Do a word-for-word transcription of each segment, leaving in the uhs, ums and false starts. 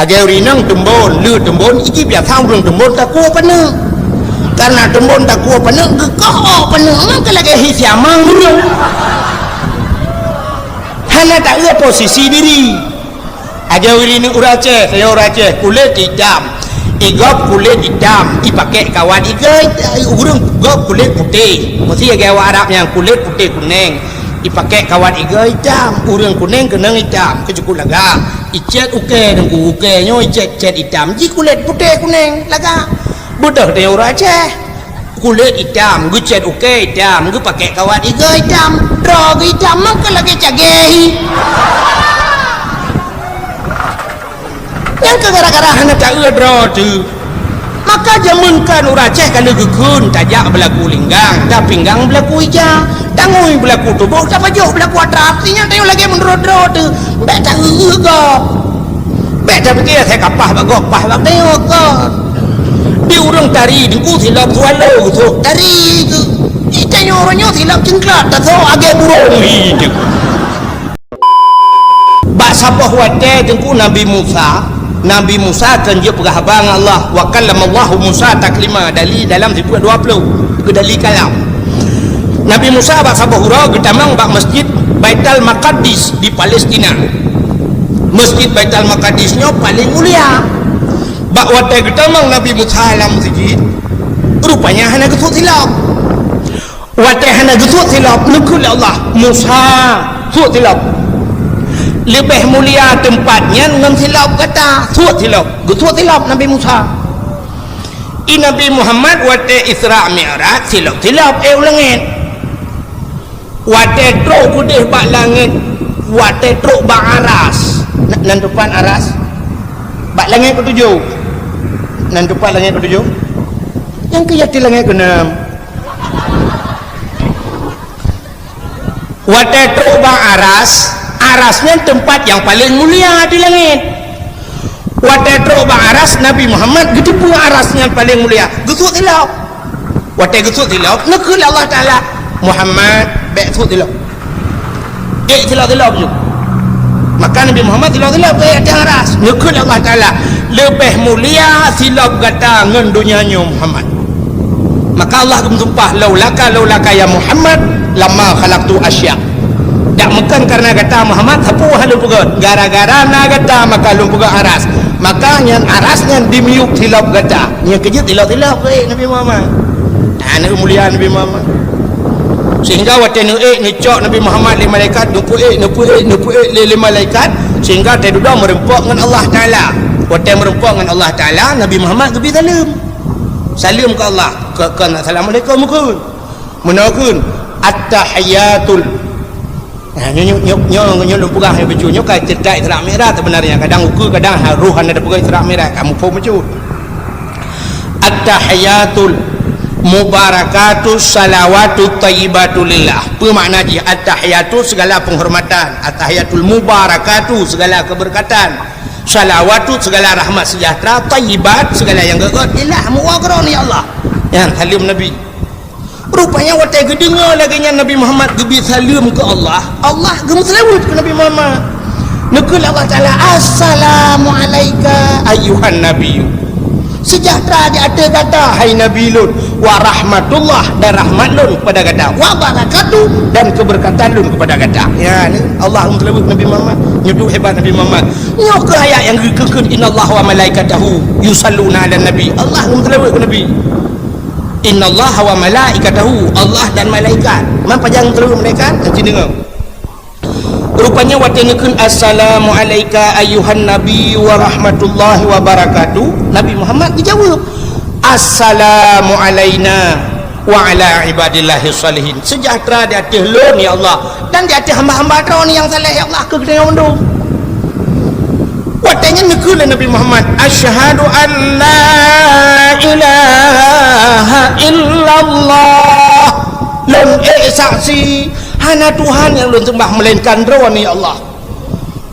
Lagèe ureueng inong teumbon, le teumbon, iji biasa ureueng teumbon takue paneuk. Karena teumbon takue paneuk, geukoh paneuk, maka lagèe hi siamang ureueng. Hana taeu posisi diri. Aja ureueng inong ureueng Aceh, saya ureueng Aceh, kulét itam. Igob kulét itam, ipakè kawat igoe, ureueng gob kulét putéh. Meusti lagèe awak Arab nyang kulét putéh kunèng. Ipakè kawat igoe itam, ureueng kunèng keunong itam, keu jikuk lagak. Icèt ukèe deungku, ukèe nyoe icèt-cèt itam, jikulét putéh kunèng lagak. Beudôh teuh ureueng Aceh. Kulét itam, geucèt ukèe itam, geupakè kawat igoe itam, droe geuh itam, maka lagèe cagèe hi. Nyang keu gara-gara hana taeu droe teuh. Maka jameun kan ureueng Aceh ka lheueh geukheun tajak beulaku linggang, tapinggang beulaku ija, tangui beulaku tuboh, tapajoh beulaku atra, artinya tanyoe lagèe meunurot droe teuh. Bèk taeu-eu gob. Bèk tapike asai ka paih bak gob, paih bak tanyoe kon. Di ureueng tari teungku silop swallow geusok tari teuh. Di tanyoe uroe nyoe silop ceungklot tasok agèe burông hi teuh. Bak saboh watèe teungku Nabi Musa, Nabi Musa kan jeuet peugah haba ngon Allah, "Wa kallamallahu Musa taklima", dali dalam sifeut dua ploh, keu dali kalam. Nabi Musa bak saboh uroe geutamong bak Masjid Baitul Maqdis di Palestina. Masjid Baitul Maqdis nyoe paleng mulia. Bak watèe geutamong Nabi Musa lam masjid, rupanya hana geusok silop. Watèe hana geusok silop, neukheun lé Allah, "Musa, sok silop. Leubeh mulia teumpat nyan ngon silop gata, sok silop." Geusok silop Nabi Musa. Di Nabi Muhammad watèe Isra Mi'raj, silop-silop ék u langèt. Watèe trôk keudéh bak langèt, watèe trôk bak aras. Na-, nan teumpat aras? Bak langèt keutujoh. Nan teumpat langèt keutujoh? Nyang keu jati langèt keuneum. Watèe trôk bak aras, aras nyan teumpat nyang paleng mulia di langèt. Watèe trôk bak aras, Nabi Muhammad geuteupeue aras nyan paleng mulia, geusok silop. Watèe geusok silop, neukheun lé Allah Taala, "Muhammad, bèk sok silop. Ék silop-silop ju." Maka Nabi Muhammad silop-silop keu ateueh aras. Neukheun lé Allah Taala, "Leubeh mulia silop gata ngon donya nyoe, Muhammad." Maka Allah geumeusumpah, "Laulaka, laulaka ya Muhammad, lama khalaqtu asya." Dak meukon kareuna gata Muhammad, sapeue hana lôn peugöt. Gara-gara na gata maka lôn peugöt aras. Maka nyan aras nyan dimiyueb silop gata. Nyan keu jeuet silop-silop keu ék Nabi Muhammad. Hana mulia Nabi Muhammad. Sehingga watèe neuék neucok Nabi Muhammad lé malaikat, neupeuék, neupeuék, neupeuék lé, lé malaikat, sehingga watèe dudoe meureumpok ngon Allah Taala. Watèe meureumpok ngon Allah Taala, Nabi Muhammad geubri saleuem. Saleuem keu Allah, keu, keu assalamualaikum kheun. Meunoe kheun, "At-tahiyatul." Nah, nyoe, nyoe, nyoe, nyoe, nyoe lôn peugah nyoe bacut. Nyoe ka ceurita Isra Mi'raj sebenarnya. Kadang ukeue, kadang ha-, roh hana teupeugah Isra Mi'raj. Kamoe phon bacut. "At-tahiyatul mubarakatu salawatu thayyibatu lillah." Peue makna jih? At-tahiyatu segala penghormatan, at-tahiyatul mubarakatu segala keberkatan, salawatu segala rahmat sejahtera, thayyibat segala nyang gét-gét, lillah, meuwoe keu Droeneuh ya Allah. Nyan saleuem Nabi. Rupanya watèe geudeungoe lagèe nyan Nabi Muhammad geubri saleuem keu Allah, Allah geumeuseulaweuet keu Nabi Muhammad. Neukheun lé Allah Taala, "Assalamu alaika ayyuhan nabiyyu." Sejahtera di ateueh gata, hai Nabi lôn, wa rahmatullah, dan rahmat lôn kepada gata, wa barakatuh, dan keberkatan lôn kepada gata. Ya, ni Allah geumeuseulaweuet Nabi Muhammad. Nyoe duek hebat Nabi Muhammad. Nyoe keuh ayat nyang geukheun, "Innallaha wa malaikatahu yusalluna 'alan nabi." Allah geumeuseulaweuet keu Nabi. "Innallaha wa malaikatahu," Allah dan malaikat. Man pajan geumeuseulaweuet malaikat? Aci deungoe. Rupanya watèe neukheun, "Assalamu alaika ayyuhan nabi wa rahmatullahi wa barakatuh," Nabi Muhammad geujaweueb, "Assalamu alaina wa ala ibadillahis shalihin." Sejahtera di ateueh lôn, ya Allah, dan di ateueh hamba-hamba Droeneuh nyang saleh, ya Allah, keu geutanyoe mandum. Watèe nyan neukheun lé Nabi Muhammad, "Asyhadu an la ilaha illallah." Lôn ék saksi, hana Tuhan nyang lôn seumbah meulainkan Droeneuh, ya Allah.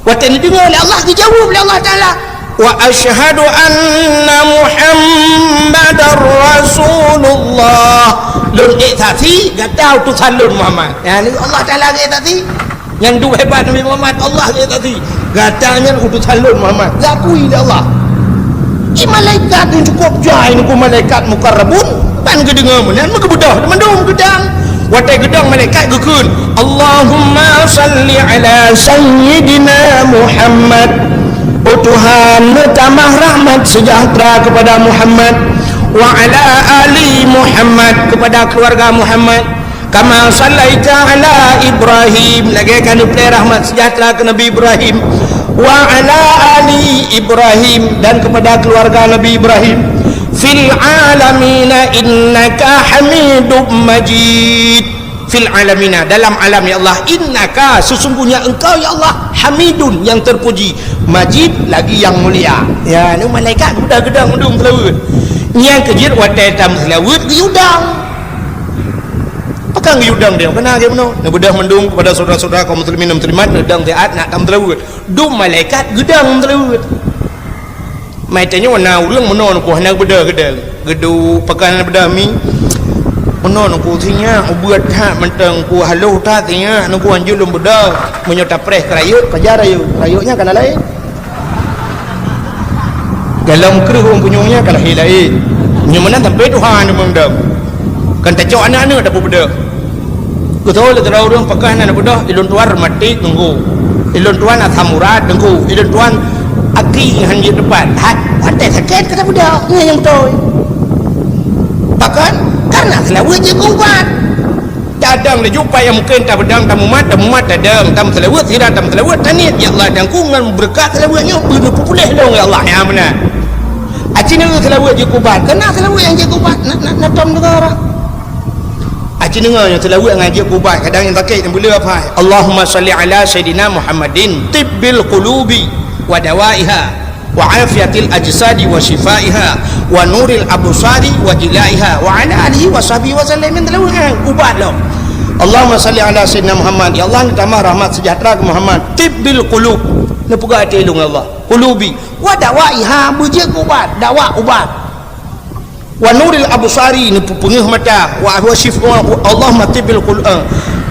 Watèe neudeungoe lé Allah, geujaweueb lé Allah Taala, "Wa asyhadu anna Muhammadar Rasulullah." Lôn ék saksi, gata utosan lôn Muhammad. Ya, ni Allah Taala ék saksi. Nyang duek hebat Nabi Muhammad, Allah lé tadi. Gata nyan utusan lôn Muhammad. Geukui lé Allah. Di malaikat nyang cukup jai nunggu malaikat mukarrabun, ban geudeungoe meunan meugeubeudoh mandum geudang. Watée geudong malaikat geukheun, "Allahumma salli ala sayyidina Muhammad." Oh Tuhan, neutamah rahmat sejahtera kepada Muhammad, wa ala ali Muhammad, kepada keluarga Muhammad, kama sallaita ala Ibrahim, lagée ka neupeulée rahmat sejahtera keu Nabi Ibrahim, wa ala ali Ibrahim, dan kepada keluarga Nabi Ibrahim, fil alamina innaka Hamidum Majid. Fil alamina, dalam alam, ya Allah, innaka, sesungguhnya Engkau, ya Allah, Hamidun, yang terpuji, Majid, lagi yang mulia. Ya, nu malaikat geuda-geuda mandum seulaweuet. Nyang keujeuet watée tameuseulaweuet geuyue dang. Pakon geuyue dang dia? Keunan lagée bunoe. Neubeudoh mandum kepada saudara-saudara kaum muslimin dan muslimat, neudang siat nak tameuseulaweuet. Dum malaikat geudang seulaweuet. Mai tanyoe na ureuëng meunoe nungku hana beudôh geudang. Geuduek pakon hana beudôh mi. Meunoe nungku sinyak ubeut that mantong ku haloh that sinyak nungku hanjeuet lôn beudôh. Meunyoe tapreh keu rayeuk, pajan rayeuk. Rayeuk nyan kana laén. Dalam kreueh ureuëng punyueng nyan ka lahé laén. Nyoe meunan sampai tuha nyoe meudong. Kan tacok aneuk-aneuk dapur beudôh. Geutôi lé sidroe ureuëng pakon hana beudôh, ilôn tuan rematik nunggu. Ilôn tuan asam urat nunggu. Ilôn tuan aki hanjeuet teupat. Hat, watée sakét ka tabeudôh. Nyan nyang beutôi. Pakon? Karena seulaweuet jeuet keu ubat. Tadong laju payah mungken tabeudang, tamumat, tamumat, tadong, tameuseulaweuet, sira tameuseulaweuet, taniet, ya Allah, dan ku ngon beureukat seulaweuet nyoe, beuneupeupuléh lôn, ya Allah, ya meunan. Aci nyoe seulaweuet jeuet keu ubat, keunan seulaweuet nyang jeuet keu ubat, na, na, na tom deungoe. Aci nyoe seulaweuet nyang jeuet keu ubat, kadang nyang sakét, nyang beuleueh apa? Allahumma salli ala Sayyidina Muhammadin, tibbil qulubi wa dawaiha. Wa afiyatil ajsadi wa syifaiha, wa nuril absari wa jilaiha, wa ala alihi wa sahbihi wa sallam. Yang telah ubat lom. Allahumma salli ala Sayyidina Muhammad. Ya Allah, neutamah rahmat sejahtera keu Muhammad. Tibbil qulub. Neupeugah até lôn, ya Allah. Qulubi. Wa dawaiha, beujeuet ubat. Dawa ubat. Wa nuril absari, neupeupeungeuh mata. Wa huwa syif-, wa, wa, Allahumma tibbil qul-, eh,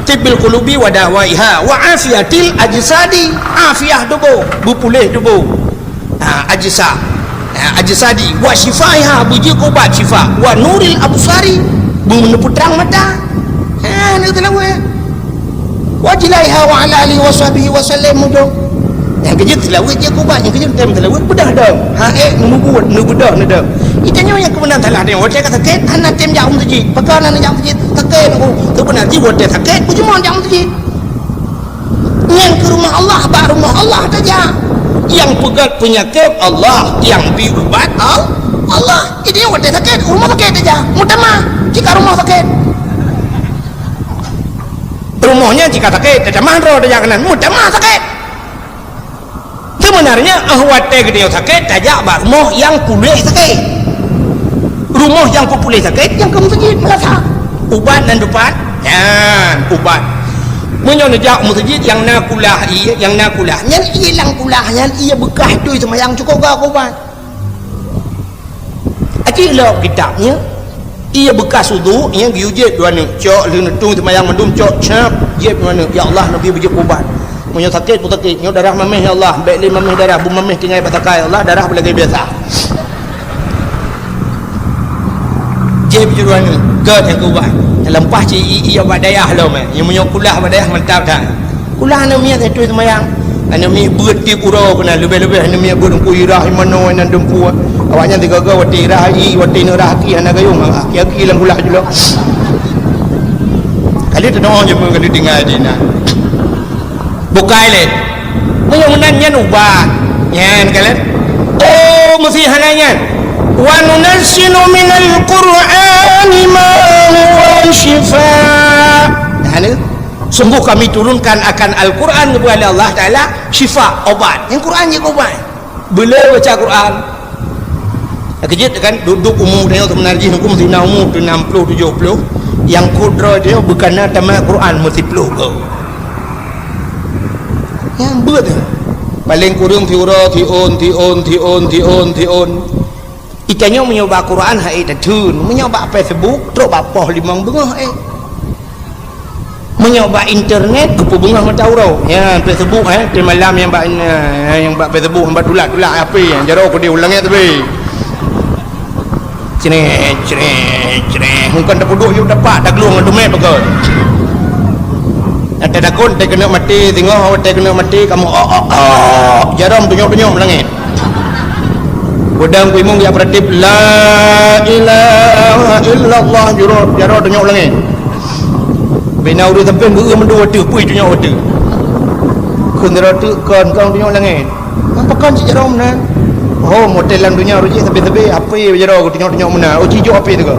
tibbil qulubi wa dawaiha. Wa afiyatil ajsadi, afiah tuboh, beupuléh tuboh. Ha, ajsa. Ha, ajsadi. Wa syifaiha, beujeuet ubat syifa. Wa nuril absari, beuneupeutrang mata. Ha, neuteulaweuet. Wa jilaiha wa ala alihi wa sahbihi wa sallam mudong. Nyang keujeuet seulaweuet jeuet ubat, nyang keujeuet tem seulaweuet beudôh dong. Ha, eh, neumubuet, neubeudôh neudong. Itanyoe nyang keubeunang salah tanyoe. Watée ka sakét, hana tem jak u meuseujid. Pakon hana jak u meuseujid? Sakét, oh, keubeunang jih watée sakét, beujeuet jak u meuseujid. Nyang keu rumoh Allah, bak rumoh Allah tajak. Nyang peugét peunyakét Allah, nyang bi ubat Al-, Allah. Jadi watée sakét, rumoh sakét tajak. Meutamah, jika rumoh sakét. Rumoh nyan jika sakét, tatamah droe tajak keunan, meutamah sakét. Sebenarnya, eh, watée geutanyoe sakét, tajak bak rumoh nyang puléh sakét. Rumoh nyang peupuléh sakét, nyang keu meuseujid, meulasa. Ubat nan dupat, nyan ubat. Meunyoe neujak meuseujid nyang na kulah ié, nyang na kulah, nyan ié lam kulah, nyan ié beukah tui seumayang cukôp gak ubat. Aci lom kitab nyan. Ié beukah udhu, nyan geuyue jieb dua neuk. Cok lheueh neutung seumayang mandum, cok cap, jieb dua neuk. Ya Allah, neubi beujeuet ubat. Meunyoe sakét pun sakét, nyoe darah maméh ya Allah, bék lé maméh darah, bu maméh tinggai bak takai ya Allah, darah beulagée biasa. Jieb beujeuet dua neuk, gét nyang keu ubat. Teuleumah cit ié bak dayah lom, eh. Nyang meunyoe kulah bak dayah mantap that. Kulah aneuk miet teuh seumayang. Aneuk miet beuet tieb uroe keunan, leubeh-leubeh aneuk miet beuet Teungku Irah, Imanoe, Inan Dumpu. Awaknyan sigoe-goe watée Irah, i, watée neurah aki hana gayong, aki-aki lam kulah julok. Kali teudoa je pun kali tinggai di na. Bukai lé. Meunyoe meunan nyan ubat. Nyan kan? Oh, meusti hana nyan. Wa nunazzilu minal Qur'ani ma huwa syifa. Hana? Sungguh Kami turunkan akan Al-Quran, geupeugah lé Allah Taala, syifa, ubat. Nyang Quran jeuet ubat. Beu le baca Quran. Keujeuet kan, duek-duek umu tanyoe seubeuna jih huköm sina umu teuh enam ploh tujoh ploh, nyang kudroe tanyoe beukana tamat Quran meusiploh goe. Nyang beuet. Paleng kureueng siuroe, siôn, siôn, siôn, siôn, siôn. Itanyoe meunyoe bak Quran hai tatheun, meunyoe bak Facebook trok bak poh limong beungoh, eh. Meunyoe bak internet, geupeubeungoh mata uroe. Ya, Facebook, eh, di malam nyang bak, eh, nyang bak Facebook, nyang bak tulak-tulak H P, nyang jaroe keudeh u langét teubi. Creh, creh, creh. Hukon tapeuduek yue tapak, taglong ngon teumé pakon. Nyang tadakon, teuh keuneuk maté, singoh watée keuneuk maté, kamoe, "Oh, oh, oh." Jaroe tunyok-tunyok u langét. Peudong kuimueng jak peuratib, "La ilaha illallah," jaroe, jaroe tunyok u langét. Bina ureuëng sampéng geu-eu mandum watée, pui tunyok watée. Kheun sidroe teuk kon, kon tunyok langét. Pakon cit jaroe meunan? Oh, model lam donya rujih sabe-sabe, H P jaroe geutunyok-tunyok meunan. Oh, ci jok H P teuka.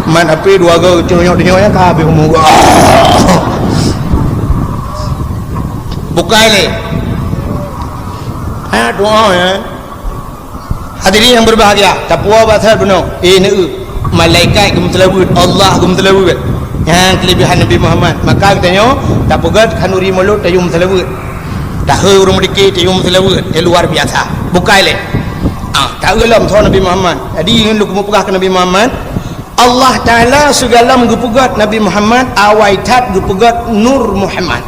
Man H P dua go geutunyok-tunyok nyan ka habéh umu. Bukai lé. Ha, doa ya. Hadirin yang berbahagia, tapuwoe bak that bunoe. Eh, neu, malaikat geumeuseulaweuet, Allah geumeuseulaweuet. Nyan keulebihan Nabi Muhammad. Maka geutanyoe tapeugét khanuri mulod tayue meuseulaweuet. Tahe ureuëng meudike tayue meuseulaweuet, eh, luar biasa. Bukai lé. Ah, taeu lom soe Nabi Muhammad. Jadi ngon lôn keumeung peugah keu Nabi Muhammad, Allah Taala sigohlom geupeugét Nabi Muhammad, awai that geupeugét Nur Muhammad.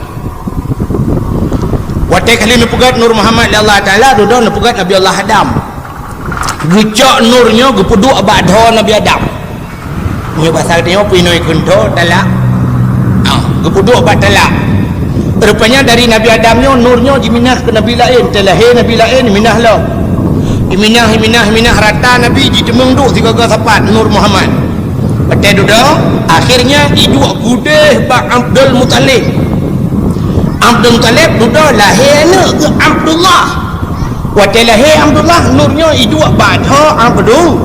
Watée ka lheueh neupeugét Nur Muhammad lé Allah Taala, dudoe neupeugét Nabi Allah Adam. Geucok nur nyoe geupeuduek bak dhoe Nabi Adam. Nyoe basa geutanyoe peuinoi kheun dhoe talak. Ah, geupeuduek bak talak. Rupanya dari Nabi Adam nyoe, nur nyoe jiminah keu nabi laén, teulahé nabi laén minah lom. Iminah, iminah, iminah rata nabi jiteumeung duek sigoe-goe sapat Nur Muhammad. Watée dudoe, akhirnya iduek keudeh bak Abdul Muthalib. Abdul Muthalib dudoe lahé aneuëk geuh Abdullah. Watée lahé Abdullah, nur nyoe iduek bak dhoe Abdu-,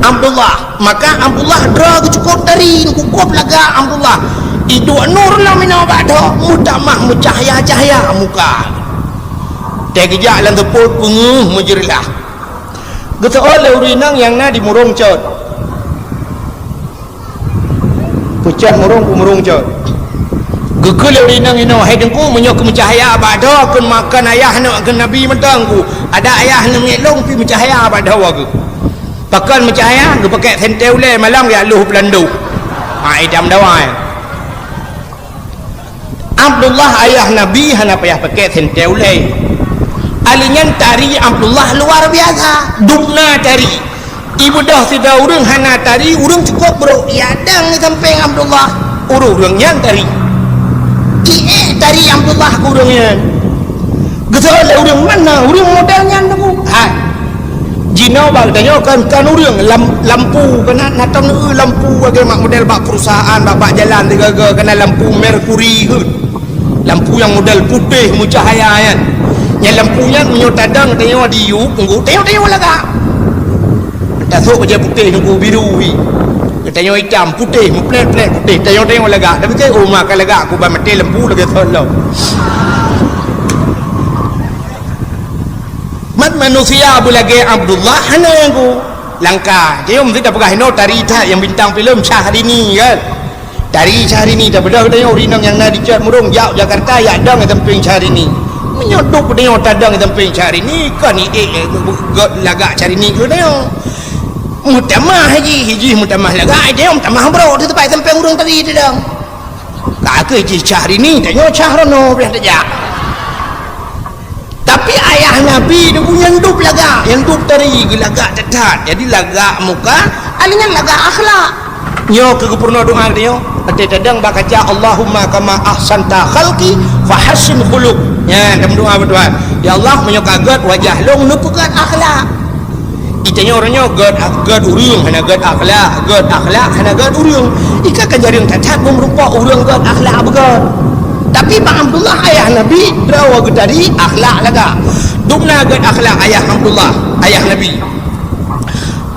Abdullah. Maka Abdullah droe geuh cukôp tari, geucukôp lagak Abdullah. Iduek nur lom inoe bak dhoe, meutamah meucahya-cahya muka. Teuh geujak lam seupôt peungeuh meujeureulah. Geuseuôt lé ureuëng inong nyang na di Murong Cot. Peucot Murong, Peumurong Cot. Geukheun lé ureuëng inong inoe, "Hai Teungku, meunyoe keu meucahya bak dhoe, kheun ma-, kheun ayah aneuëk kheun nabi mantong Teungku. Adak ayah aneuëk miet lôn pih meucahya bak dhoe geuh." Pakon meucahya? Geupakèk sentée ulée malam geujak lôh peulandôh. Ha, itam dawai. Abdullah ayah Nabi hana payah pakèk sentée ulée. Ali nyan tari Abdullah luar biasa. Dubna tari. Ibeudôh sidroe ureuëng hana tari, ureuëng cukôp brôk. Ia dang di sampéng Abdullah. Ureuëng-ureuëng nyan tari. Ciek tari Abdullah keu ureuëng nyan. Geuseuôt lé ureuëng, "Mana ureuëng model nyan Teungku?" Hai. Jinoe bak geutanyoe kan, kan ureuëng lam-, lampu, kana na tom neu lampu lagée mak model bak perusahaan, bak, bak jalan sigoe-goe, kana lampu merkuri keuh. Lampu nyang model putéh meucahya nyan. Nyan lampu nyan meunyoe tadong tanyoe di yup, Teungku, tanyoe, tanyoe lagak. Tasôk bajée putéh Teungku, biru hi. Tanyoe itam, putéh, meuplét-plét putéh. Tanyoe, tanyoe lagak. Tapi keu uma ka lagak, ku ban maté lampu lagée thon lom. Mat manusia beulagée Abdullah hana Teungku. Langka. Tanyoe meusti tapeugah inoe tari that nyang bintang filem Syahrini kan. Tari Syahrini, tabeudôh tanyoe ureuëng inong nyang na di Cot Murong jak Jakarta, jak dong di sampéng Syahrini. Meunyoe duek tanyoe tadong di sampéng Syahrini, kon idék, eh, gét lagak Syahrini keu tanyoe. Meutamah jih, jih meutamah lagak, tanyoe meutamah brôk di teumpat sampéng ureuëng tadi tadong. Ka keuh jih Syahrini, tanyoe Syahrono pih tajak. Tapi ayah Nabi Teungku nyang dub lagak, nyang dub tari geulagak that-that. Jadi lagak muka, ali nyan lagak akhlak. Nyoe keuh geupeurunoe doa geutanyoe. Watée tadong bak kaca, "Allahumma kama ahsanta khalqi fahassin khuluq." Nyan, tameudoa bak Tuhan. "Ya Allah, meunyoe ka gét wajah lôn, neupeugét akhlak." Di tanyoe uroe nyoe gét, gét ureuëng hana gét akhlak, gét akhlak hana gét ureuëng. Di ka kan jareueng that-that meureumpok ureuëng gét akhlak beugét. Tapi bak Abdullah ayah Nabi, droe geutari akhlak lagak. Dubna gét akhlak ayah Abdullah, ayah Nabi.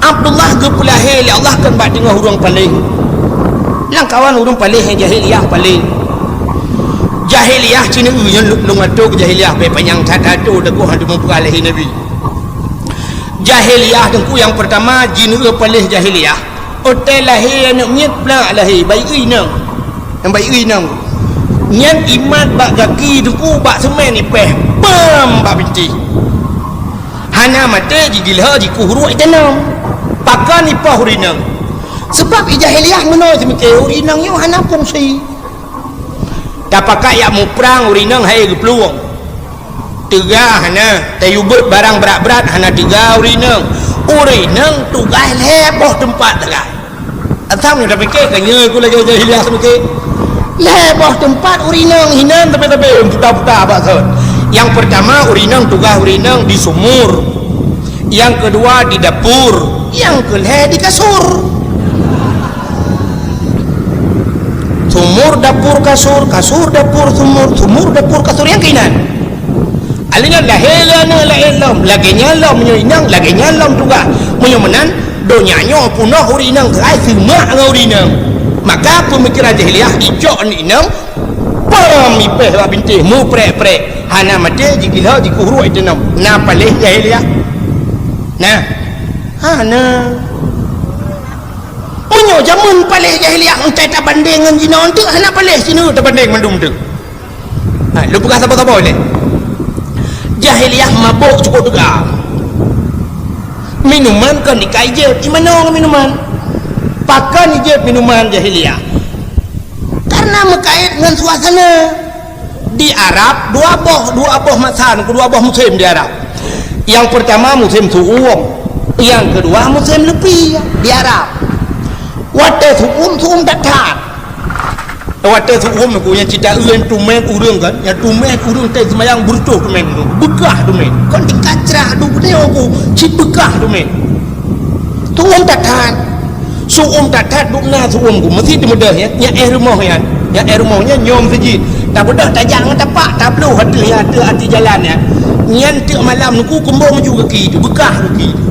Abdullah geupeulahé lé Allah kon bak teungoh ureuëng paléng. Lam kawan ureuëng paléng nyang jahiliyah paléng. Jahiliyah cit neu nyan lôn, lôn atô keu jahiliyah, bèk panyang that atô, takot hana teumeupeugah lahé Nabi. Jahiliyah Teungku nyang peurtama jineuk paléh jahiliyah. Watée lahé aneuëk miet plak lahé, bayeue inong. Nyang bayeue inong. Nyan imat bak gaki Teungku bak seumén ipéh, pam bak bintéh. Hana maté jigiloe jikueh ruek itanom. Pakon ipoh ureuëng inong? Sabab i jahiliyah meunoe teumike ureuëng inong nyoe hana fungsi. Tapakat jak muprang ureueng inong hai geuplueng. Teuga hana, tayue beuet barang brat-brat hana teuga ureueng inong. Ureueng inong tugaih lhée boh teumpat teuga. Asam nyoe tapike ka nyoe ku lagée jahiliah seumike. Lhée boh teumpat ureueng inong hinan tapi-tapi buta-buta bak sot. Yang pertama ureueng inong tugaih ureueng inong di sumur. Yang kedua di dapur, yang keulhée di kasur. Sumur dapur kasur, kasur dapur sumur, sumur dapur kasur nyang keuinan. Alèh nyan lahé lé aneuk laén lom, lagèe nyan lom meunyoe inong, lagèe nyan lom tugaih. Meunyoe meunan, donya nyoe peunoh ureueng inong keuhai seumak ngon ureueng inong. Maka peumikiran jahiliah icok aneuk inong, pom ipéh bak bintéh, muprek-prek. Hana maté, jikilhok, jikuhruek iteunong. Na paléh jahiliah? Nah, hana. Meunyoe jameun paléh jahiliah, entai tabandeng ngon jinoe, enteuk hana paléh sineuk tabandeng mandum teuk. Ha, lôn peugah saboh-saboh lé. Jahiliah mabök cukôp teuga. Minuman kon ikai jép, imanoe ngon minuman. Pakon ijép minuman jahiliah? Karena meukait ngon suasana. Di Arab dua boh, dua boh masa, dua boh musim di Arab. Yang pertama musim su'um, yang kedua musim leupie di Arab. Watèe su'um, su'um that-that. Watèe su'um nyoe nyang cit taeu tumeng ureueng kan, nyang tumeng ureueng teuh seumayang beureutoh tumeng tu, beukah tumeng. Kon dikacrah duek nyoe ku, cit beukah tumeng. Su'um that-that. Su'um that-that, dum na su'um ku, meusti teumeudeh nyan. Nyan éh rumoh nyan. Nyan éh rumoh nyan nyoe meuseujid. Tabeudôh tajak ngon tapak, tabloh ateueh nyan, ateueh ateueh jalan nyan. Nyan teuk malam nyoe ku kumbong laju gaki tu, beukah gaki tu.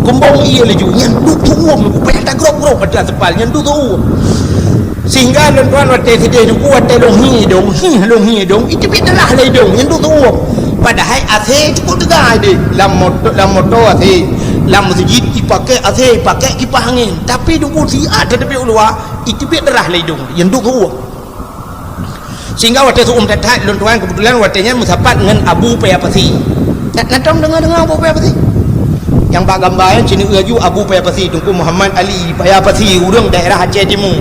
Kumbong ie laju, nyan duek su'um nyoe ku payah tagrôp-grôp ateueh aspal, nyan duek su'um. Sehingga lôn tuan watèe sideh nyoe ku watèe lôn hi idông, hi lôn hi idông, iteubiet darah lé idông, nyan duek su'um. Padahai AC cukôp teuga deh, lam moto, lam moto AC, lam meuseujid ipaké AC, ipaké kipah angén. Tapi duek siat teuteubiet u luwa, iteubiet darah lé idông, nyan duek su'um. Sehingga watèe su'um that-that, lôn tuan keubeutulan watèe nyan meusapat ngon Abu Paya Pasi. Na, na tom deungoe-deungoe Abu Paya Pasi? Nyang bak gamba nyan ci neueu laju Abu Paya Pasi, Teungku Muhammad Ali Paya Pasi, ureueng daerah Aceh Timu.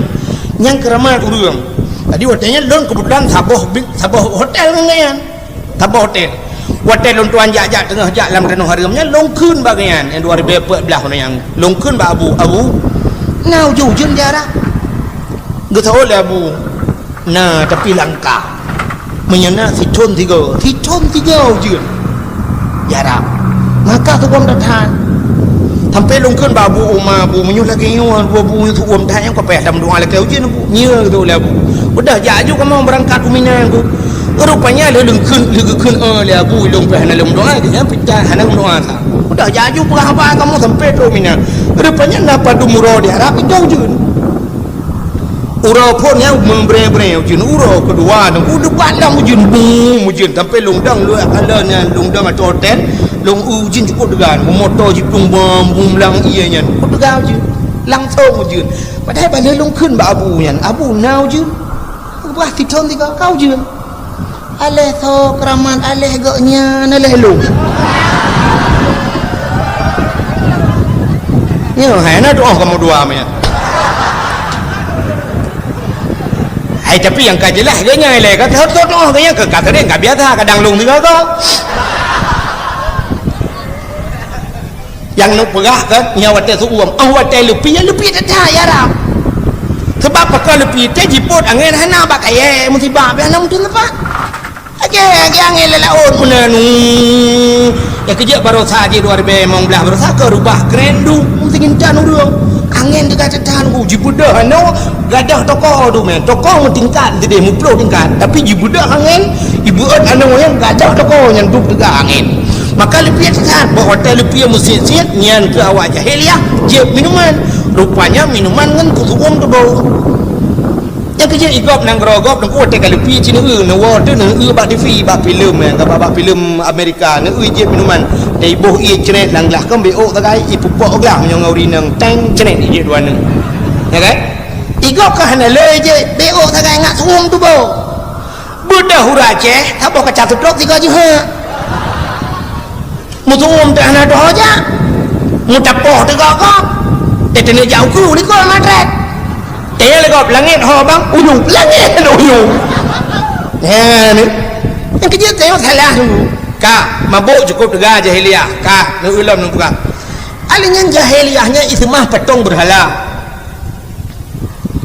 Nyang keuramat ureueng. Jadi watèe nyan lôn keubeutulan saboh bi-, saboh hotel ngon gobnyan. Saboh hotel. Watèe lôn tuan jak-jak teungoh jak lam tanoh hareuem nyan, lôn kheun bak gobnyan, nyang dua ribèe peuet blah nyan. Lôn kheun bak Abu, "Abu, na ujeuen-ujeuen di Arab?" Geuseuôt lé Abu, "Na, tapi langka. Meunyoe na sithôn sigoe, sithôn sigoe ujeuen di Arab." Maka su'um that-that. Sampoe lôn kheun bak Abu Uma, "Abu, meunyoe lagèe nyoe, Abu, Abu, su'um that nyan ka payah tameudoa lakèe ujeuen, Abu." "Nyo," geuseuôt lé Abu. "Udah, jak aju kamoe beurangkat u Mina, Abu." Rupanya lheuh lôn kheun, lheuh geukheun, "Oh, lé Abu, ulôn pih hana lôn meudoa," geuhnyan pih hana meudoa sa. "Udah, jak aju peugah haba kamoe sampoe trok Mina." Rupanya na padum uroe di Arab, ida ujeuen. Uroe phôn nyan meubrèe-brèe ujeuen, uroe keudua nyoe, u, lebat lam ujeuen, bum, ujeuen. Sampoe lôn dong, lôn kalon nyan, lôn dong ateueh hotel, lôn eu ujeuen cukôp teuga, moto jiplueng bom, bum lam ie nyan. Cukôp teuga ujeuen. Langsong ujeuen. Padahai ban lheuh lôn kheun bak Abu nyan, "Abu, na ujeuen?" Bah sithôn sigoe, ka ujeuen. Aléh soe keuramat, aléh gobnyan, aléh lôn. Nyoe hai na tu'oh kamoe dua meunan. Hai, tapi nyang ka jeulaih gobnyan ilèe ka tu'oh, tu'oh gobnyan ka, ka seuréng, ka biasa, kadang lôn sigoe. Nyang neupeugah kan, nyan watèe su'um. Oh, watèe leupie, leupie that-that di Arab. Sabab pakon leupie teuh jipôt angén hana bak kayèe, musibah pih hana meuteun leupah. Lagèe, lagèe angén lam laôt meunan. Nyang keujeuet baroesa jih dua ribèe limong blah baroesa ka reubah kren duek, meusti intan ureueng. Angén teuga that-that, jibeudôh aneuk, gadoh toko tu meunan. Toko meutingkat sideh, meuploh tingkat. Tapi jibeudôh angén, ibeuet aneuk nyan gadoh toko nyan duek teuga angén. Maka leupie that-that, bak watèe leupie meusiet-siet, nyan keuh awak jahiliah, jieb minuman. Rupanya minuman ngon keusu'um teuboh. Nyang keujeuet i gob nanggroe gob, teungku watèe ka leupie ci neueu, neuwoe teuh neueu bak T V, bak filem, eh, bak, bak filem Amerika, neueu jieb minuman. Dan iboh ie cret lam glah, kon beuôk sagai, ipeupok glah meunyoe ngon ureueng inong, teng, cret ijép dua neuk. Ya kan? I gob ka hana le jép, beuôk sagai ngat su'um teuboh. Beudôh ureueng Aceh, saboh kaca seutrok sigoe jeuhet. Meusu'um teuh hana teuho jak. Meutapoh teuh gob-gob. Teuh teuneuk jak ukeue likot matrek. Teuh lé gob langét ho bang, uyueb, langét uyueb. Nah, ni. Nyang keu jeuet tanyoe salah dulu. Ka, mabök cukup teuga jahiliyah. Ka, neueu lom neupeugah. Akhé nyan jahiliyah nyan iseumah patong beurhala.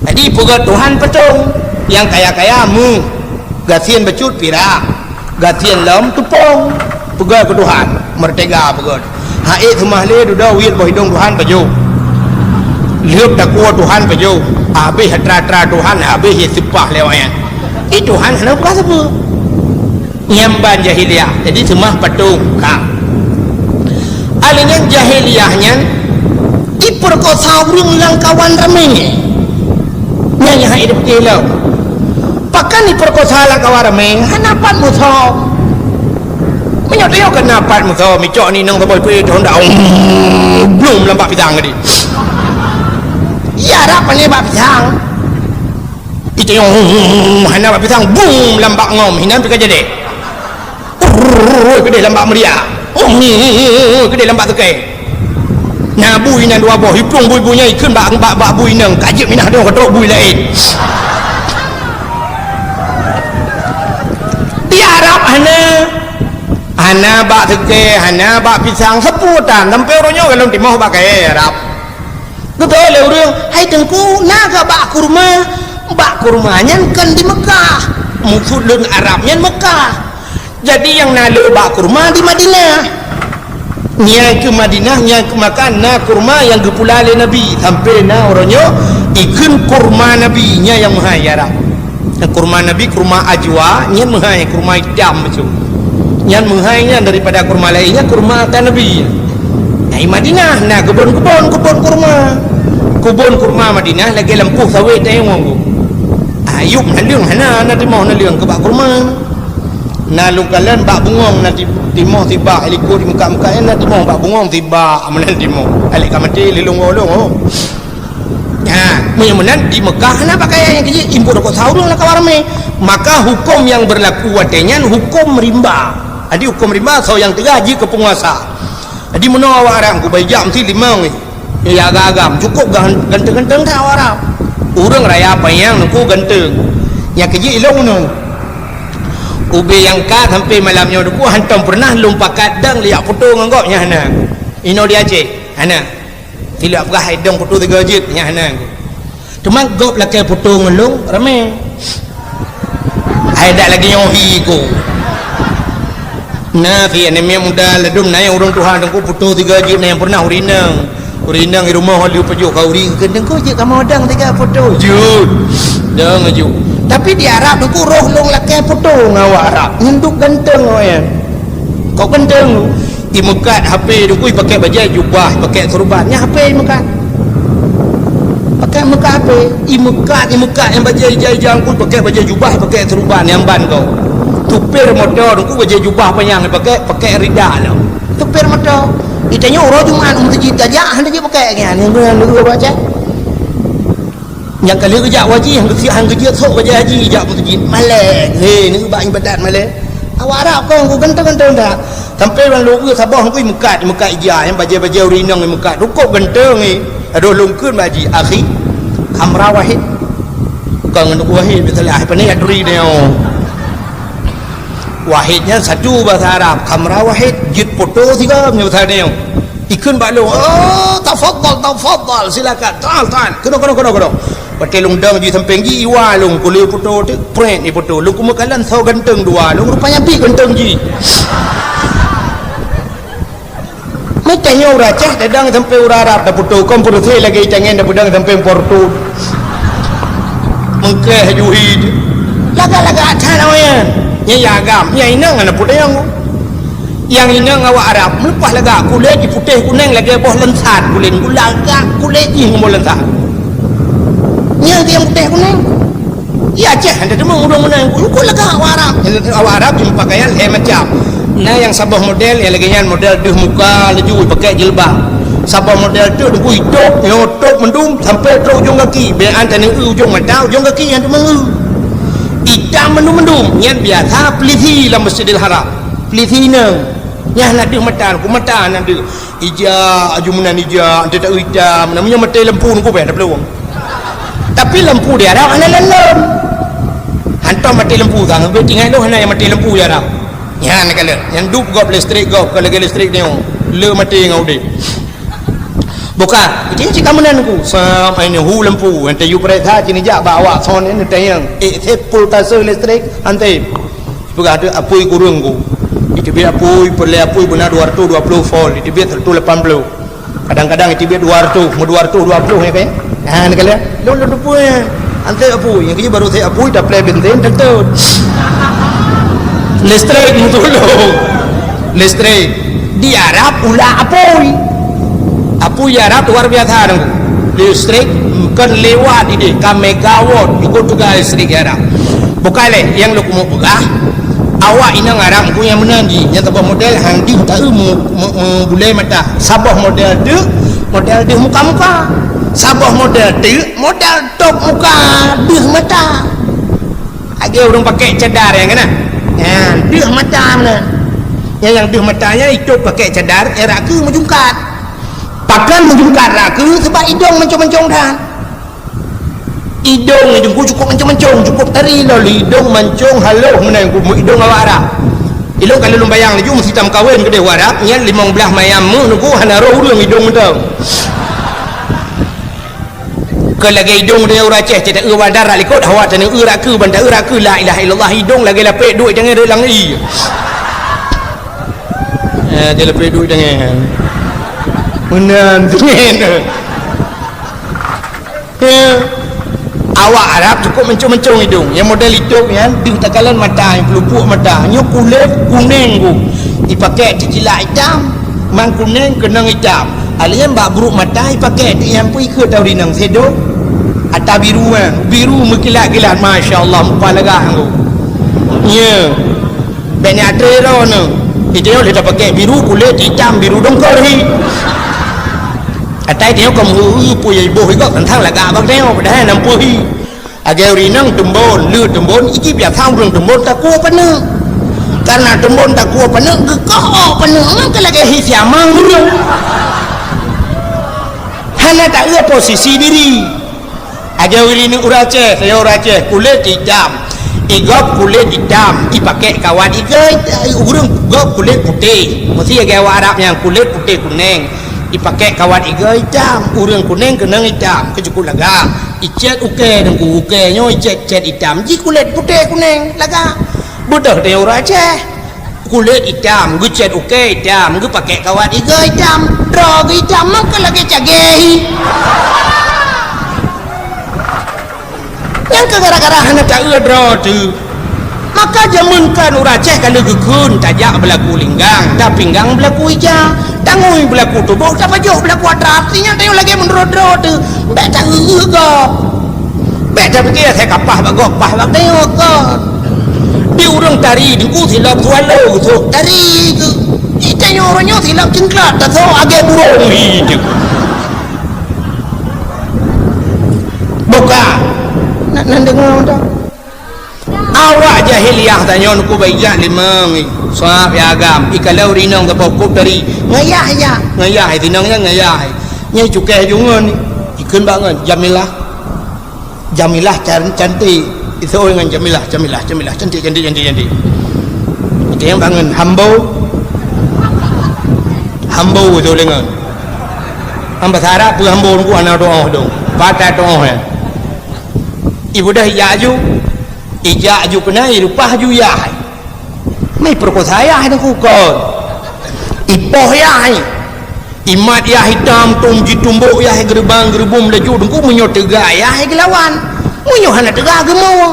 Jadi peugah Tuhan patong, nyang kaya-kaya meuh, gasien bacut pirak, gasien lom teupông. Peugah keu Tuhan, meurtega peugah. Ha'ék seumah lé dudoe wiet boh idông Tuhan pajoh. Lheueh takue Tuhan pajoh. Habéh atra-atra Tuhan, habéh ie seupah lé awaknyan. Di Tuhan hana peugah sapeue. Nyan ban jahiliyah. Jadi seumah patong. Ka. Akhé nyan jahiliyah nyan ipeurkosa ureuëng lam kawan ramé. Nyan nyang hana idéh lom. Pakon ipeurkosa lam kawan ramé, hana pat musoh. Meunyoe teuyoe keunan pat musoh, micok ni nang saboh peuet honda, blum lam bak pisang tadi. Ya, rab pane bak pisang. Itanyong, hana bak pisang, bum lam bak ngom, hinan pih ka jadi. Urr, keudeh lam bak meuria. Urr, keudeh lam bak teukai. Na bui na dua boh, iplueng bui-bui nyan ikheun bak, bak, bak bui inong, ka jeuet minah dong keudroe bui laén. Di Arab hana, hana bak teukai, hana bak pisang, sapeue tan, sampoe uroe nyoe golom timoh bak kayèe Arab. Geutanyong lé ureueng, "Hai Teungku, na kah bak kurma?" Bak kurma nyan kon di Meukah. Maksud lôn Arab nyan Meukah. Jadi nyang na le bak kurma di Madinah. Nyan keuh Madinah, nyan keuh Meukah na kurma nyang geupula lé Nabi. Sampoe na uroe nyoe ikheun kurma Nabi, nyan nyang meuhai Arab. Kurma Nabi, kurma ajwa, nyan meuhai, kurma itam bacut. Nyan meuhai nyan daripada kurma laén, nyan kurma ata Nabi. Nah, di Madinah na keubon-keubon, keubon kurma. Keubon kurma Madinah lagèe lampôh sawét tayong ngon. Ayub naleueng hana, na timoh naleueng keu bak kurma. Na lôn kalon bak bungong na ti-, timoh sibak, likot di muka-muka nyan na timoh bak bungong sibak, amunan timoh. Alek ka maté lé lôn ngon lôn, oh. Ha, meunyoe meunan di Meukah hana pakaian nyang keu jih, impot rukok saureueng lam kawan ramé. Maka huköm nyang beurlaku watèe nyan huköm rimba. Jadi huköm rimba soe nyang teuga jih keu peunguasa. Jadi meunoe awak Arab, ku bai jak meusti limong nyoe. Ya agam-agam, cukup gan-, ganteng-ganteng that awak Arab. Ureueng raya panyang nungku ganteng. Nyang keu jih ilong nyoe. Ubé nyang ka sampoe malam nyoe nungku hantom peureunah lôn pakat dang liak foto ngon gob nyan hana. Inoe di Aceh, hana. Silap gah idong foto tiga jeuet nyan hana. Teuma gob lakèe foto ngon lôn ramé. Hai dak lagèe nyoe hi ko. Na si aneuk miet muda ladôm na nyang ureueng tuha teungku foto tiga jeuet na nyang peureunah ureueng inong. Ureueng inong di rumoh lheueh pajoh keu ureueng keu teungku jeuet kamoe dang tiga foto. Jeuet. Dang jeuet. Tapi di Arab teungku roh lôn lakèe foto ngon awak Arab. Nyan duek ganteng awaknyan. Kok ganteng. Imeukat H P teungku, ipakèk bajèe jubah, ipakèk seureuban. Nyan H P imeukat. Pakèk meukat H P, imeukat, imeukat nyang bajèe ija-ija teungku, ipakèk bajèe jubah, ipakèk seureuban nyang ban gob. Supir moto teungku bajèe jubah panyang ipakèk, pakèk rida lom. Supir moto. Itanyong uroe Jumat meuseujid tajak, hana jipakèk nyan, nyan, nyan, nyan, nyan, nyan. Nyang ka lheueh geujak haji, nyang geujak, nyang geujak sok bajèe haji jak meuseujid. Malèe, he, neu bak ibadat malèe. Awak Arab kon ku ganteng-ganteng that. Sampoe ureueng lôn eu saboh ngui meukat, meukat ija, nyang bajèe-bajèe ureueng inong meukat. Rukok ganteng, he. Adoh lôn kheun bak jih, "Akhi, khamra wahid." Kon ngon Teungku Wahid, biasalah, hai pane aturi nyoe. Wahid nyan satu bahasa Arab, khamra wahid, jeuet foto sigoe nyoe bahasa nyoe. Ikheun bak lôn, "Oh, tafadhal, tafadhal, silakan. Ta'al, ta'al. Keunoe, keunoe, keunoe, keunoe." Watèe lôn dong jih sampéng jih, iwa lôn, kulé foto teuk, prét ifoto. Lôn keumeung kalon soe ganteng dua, lôn rupanya pih ganteng jih. Meutanyoe ureueng Aceh tadong sampéng ureueng Arab tafoto, kon peureusé lagèe itangen tapeudong sampéng portu. Meungkréh juhi. Lagak-lagak that awaknyan. Nyan ya agam, nyan inong hana peudong. Nyang inong awak Arab meuleupah lagak, kulét jih putéh kunéng lagèe boh langsat, kulét lagak kulét jih ngon boh langsat. Nyan nyang putéh kunéng. Di Aceh hana teumé ureueng meunan, kulét lagak awak Arab. Awak Arab jih pakaian lhèe macam. Na nyang saboh model nyang lagèe nyan model deuh muka laju pakai jilbab. Saboh model teuk teungku itôb, nyoe tôb mandum sampoe trôk ujong gaki, bèk an taneu ujong mata, ujong gaki nyang teumé. Itam mandum-mandum, nyan biasa peulisi lam Masjidil Haram. Peulisi inong. Nyan na deuh mata, ku mata na deuh. Ija, aju meunan ija, ante tak itam, na meunyoe maté lampu nungku bèk ada peluang. Tapi lampu di Arab hana lom-lom. Hantom maté lampu sang, beutinggai lôn hana nyang maté lampu ya Arab. Nyan ka lheueh, nyang dup gob listrik gob, ka lagèe listrik nyoe, le maté ngon udép. Buka, jadi cit ka meunan ku, sam ai nyoe hu lampu, ente yu peuriksa cit nijak bak awak son ini tanyong. Eh, sép pultase listrik, ante. Peugah tu apui kureueng ku. Iteubiet apui, peureulèe apui beuna dua ratus dua puluh volt, iteubiet seratus lapan puluh. Kadang-kadang iteubiet dua ratus, meu dua ratus dua puluh ya kan? Ha, ni kalian. Lôn lôn tupui. Ante apui, nyang keuji baru sép apui, taplè beuntén, teutôt. Listrik meutulông. Listrik. Di Arab ulah apui. Apui di Arab luar biasa dong. Listrik kon lewat idéh ka megawatt, cukup teuga listrik di Arab. Bukai lé nyang lôn keumeung peugah, awak inong Arab ku nyang meunan jih, nyang saboh model han deuh taeu mu-, mu-, mu-, bulèe mata. Saboh model teuk, model deuh muka-muka. Saboh model teuk, model top muka deuh mata. Lagèe ureueng pakai cadar nyang keunan. Nyan, deuh mata meunan. Nyang, nyang deuh mata nyan itop pakai cadar, eh, rakeue meujungkat. Pakon meujungkat rakeue? Sebab idong mancong-mancong that. Idong, idong ku cukup mancong-mancong, cukup tari lom idong mancong halôh meunan ku idong awak Arab. Ilôn ka lôn bayang laju meusitam kawen keudeh Arab, nyan limong blaih mayam meuh nunggu hana roh ureueng idong mantong. Keu lagèe idong tanyoe ureueng Aceh, cit taeu bandar likot hawa tanyoe eu rakeue, ban taeu rakeue la ilaha illallah, idong lagèe lapèk duek jangai reulang i. Eh, dia lapèk duek jangai. Meunan, meunan. Ya. Awak Arab cukup mancong-mancong idong. Nyang model itop nyan, deuh takalon mata, nyang peulupuk mata. Nyoe kulét kunèng ku. Ipakèk teucilak itam, mang kunèng keunong itam. Alèh nyan bak bruek mata ipakèk teuh nyang peue ikheun tau rinong sedo. Ata biru nyan, biru meukilat-kilat, masya Allah, mupa lagak nyan ku. Ya. Bèk nyan atre droeneuh. Ite nyoe lé tapakèk biru kulét itam biru dongkor hi. Atai ite nyoe ka meuheu-heu peue iboh igob teuntang lagak bak ite nyoe padahai nam peue hi. Lagèe ureueng inong teumbon, le teumbon, iji biasa ureueng teumbon takue paneuk. Karena teumbon takue paneuk, geukoh oh paneuk, ngon ka lagèe hi siamang ureueng. Hana taeu posisi diri. Aja uri ni ureueng Aceh, saya ureueng Aceh, kulét itam. Igob kulét itam, ipakèk kawat igoe, ureueng gob kulét putéh. Meusti lagèe awak Arab nyang kulét putéh kunèng. Ipakèk kawat igoe itam, ureueng kunèng keunong itam, keu cukup lagak. Icèt ukèe deungon ukèe nyoe icèt-cèt itam, ji kulét putéh kunèng lagak. Beudôh teuh ureueng Aceh. Kulét itam, geucèt ukèe itam, geupakèk kawat igoe itam, droe geuh itam, maka lagèe cagèe hi. Nyan keuh gara-gara hana taeu droe teuh. Maka jameun kan ureueng Aceh ka lheueh geukheun tajak beulaku linggang, tapinggang beulaku ija, tangui beulaku tuboh, tapajoh beulaku atra, artinya tanyoe lagèe meunurot droe teuh, bèk taeu-eu gob. Bèk tapike asai ka paih bak gob, paih bak tanyoe kon. Di ureueng tari teungku silop swallow geutrok tari keu. Di tanyoe uroe nyoe silop ceungklak tasok agèe burông hi teuk. Buka. Nak nan deungoe dak? Awak jahiliah tanyoe nuku baijak limong, sab ya agam. Ikalon rinong geupoh kop tari. Ngayah ya. Ngayah, sinong nyan ngayah. Nyai cukai jungon. Ikheun bak ngon Jamilah. Jamilah can-, cantik. Isoe ngon Jamilah, Jamilah, Jamilah, cantik, cantik, cantik, cantik. Itu yang bangun hambo. Hambo tu lengan. Am bahasa Arab pun hambo tu ana doa tu. Patah doa ya. Ibu dah ijak aju. Ijak aju kena, ilupah aju yah. Mai peurekosa yah deungon kon. Ipoh yah. Imat yah itam tom jitumbok yah geuribang geuribum laju deungon meunyoe teuga yah geulawan. Meunyoe hana teuga geumoe.